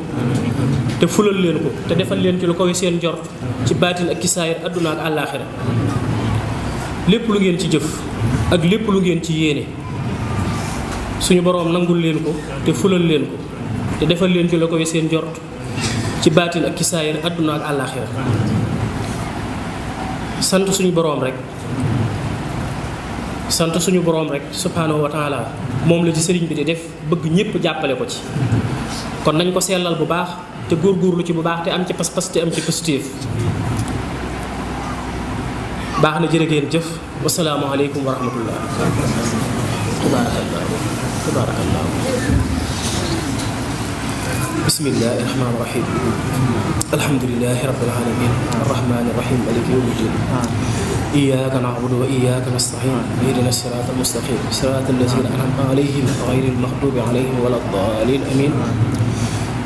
te fulal leen ko te defal leen ci lu koy seen jort ci baatin ak ci saayir adduna ak àllaaxira lépp lu ngeen ci jëf ak lépp lu ngeen ci yéene suñu boroom nangul leen ko te fulal leen ko te defal leen ci lu koy seen jort ci baatin ak ci saayir adduna ak àllaaxira sant suñu boroom rek subhaanahu wa taala moom la ci sëriñ bi di def bëgg ñépp jàppale ko ci kon nañ ko sellal bu baax te góorgóorlu ci bu baax te am ci pas-pas te am ci positif baax na jërë ngeen jëf wasalaamu aleykum wa rahmatullah tabaarakallah bismillahi rahmaani rahim alhamdulillahi rabbil alamin arrahmani rahim maliki yawmi ddin iyyaka na'budu wa iyyaka nasta'in ihdina siratal mustaqim siratal ladzina an'amta alayhim ghayril maghdubi alayhim waladdallin amin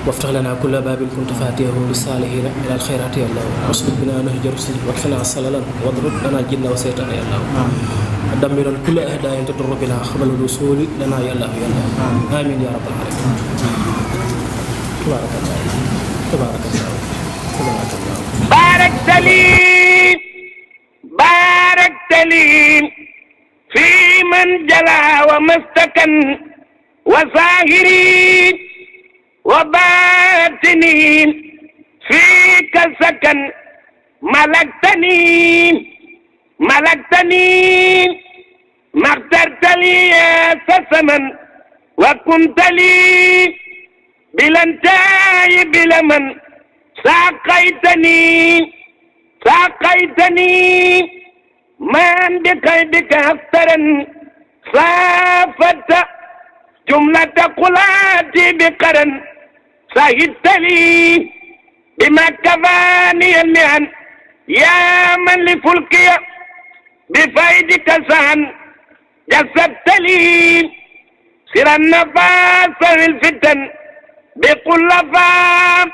وافتح لنا كل باب كنت فاتحه للصالحين الى الخيرات يا الله واسلك بنا نهج رسلك واكفنا السللا واضرب لنا الجن والشيطان يا الله دمر كل اعداء تضر بنا قبل الوصول لنا يا الله يا الله امين يا رب العالمين تبارك الله تبارك الله تبارك الله باركت لي في من جلا ومستكن وظاهري وباطني فيك سكن ملكتني ما اخترت لي سسما وكنت لي بلا انتهاء بلا من ساقيتني من بقيدك أفترا صافت جملة قلاتي بقرن سهدت لي بما كفاني المهن يا من لفلكي بفيدك سهن جسدت لي سر النفاس في الفتن بكل فام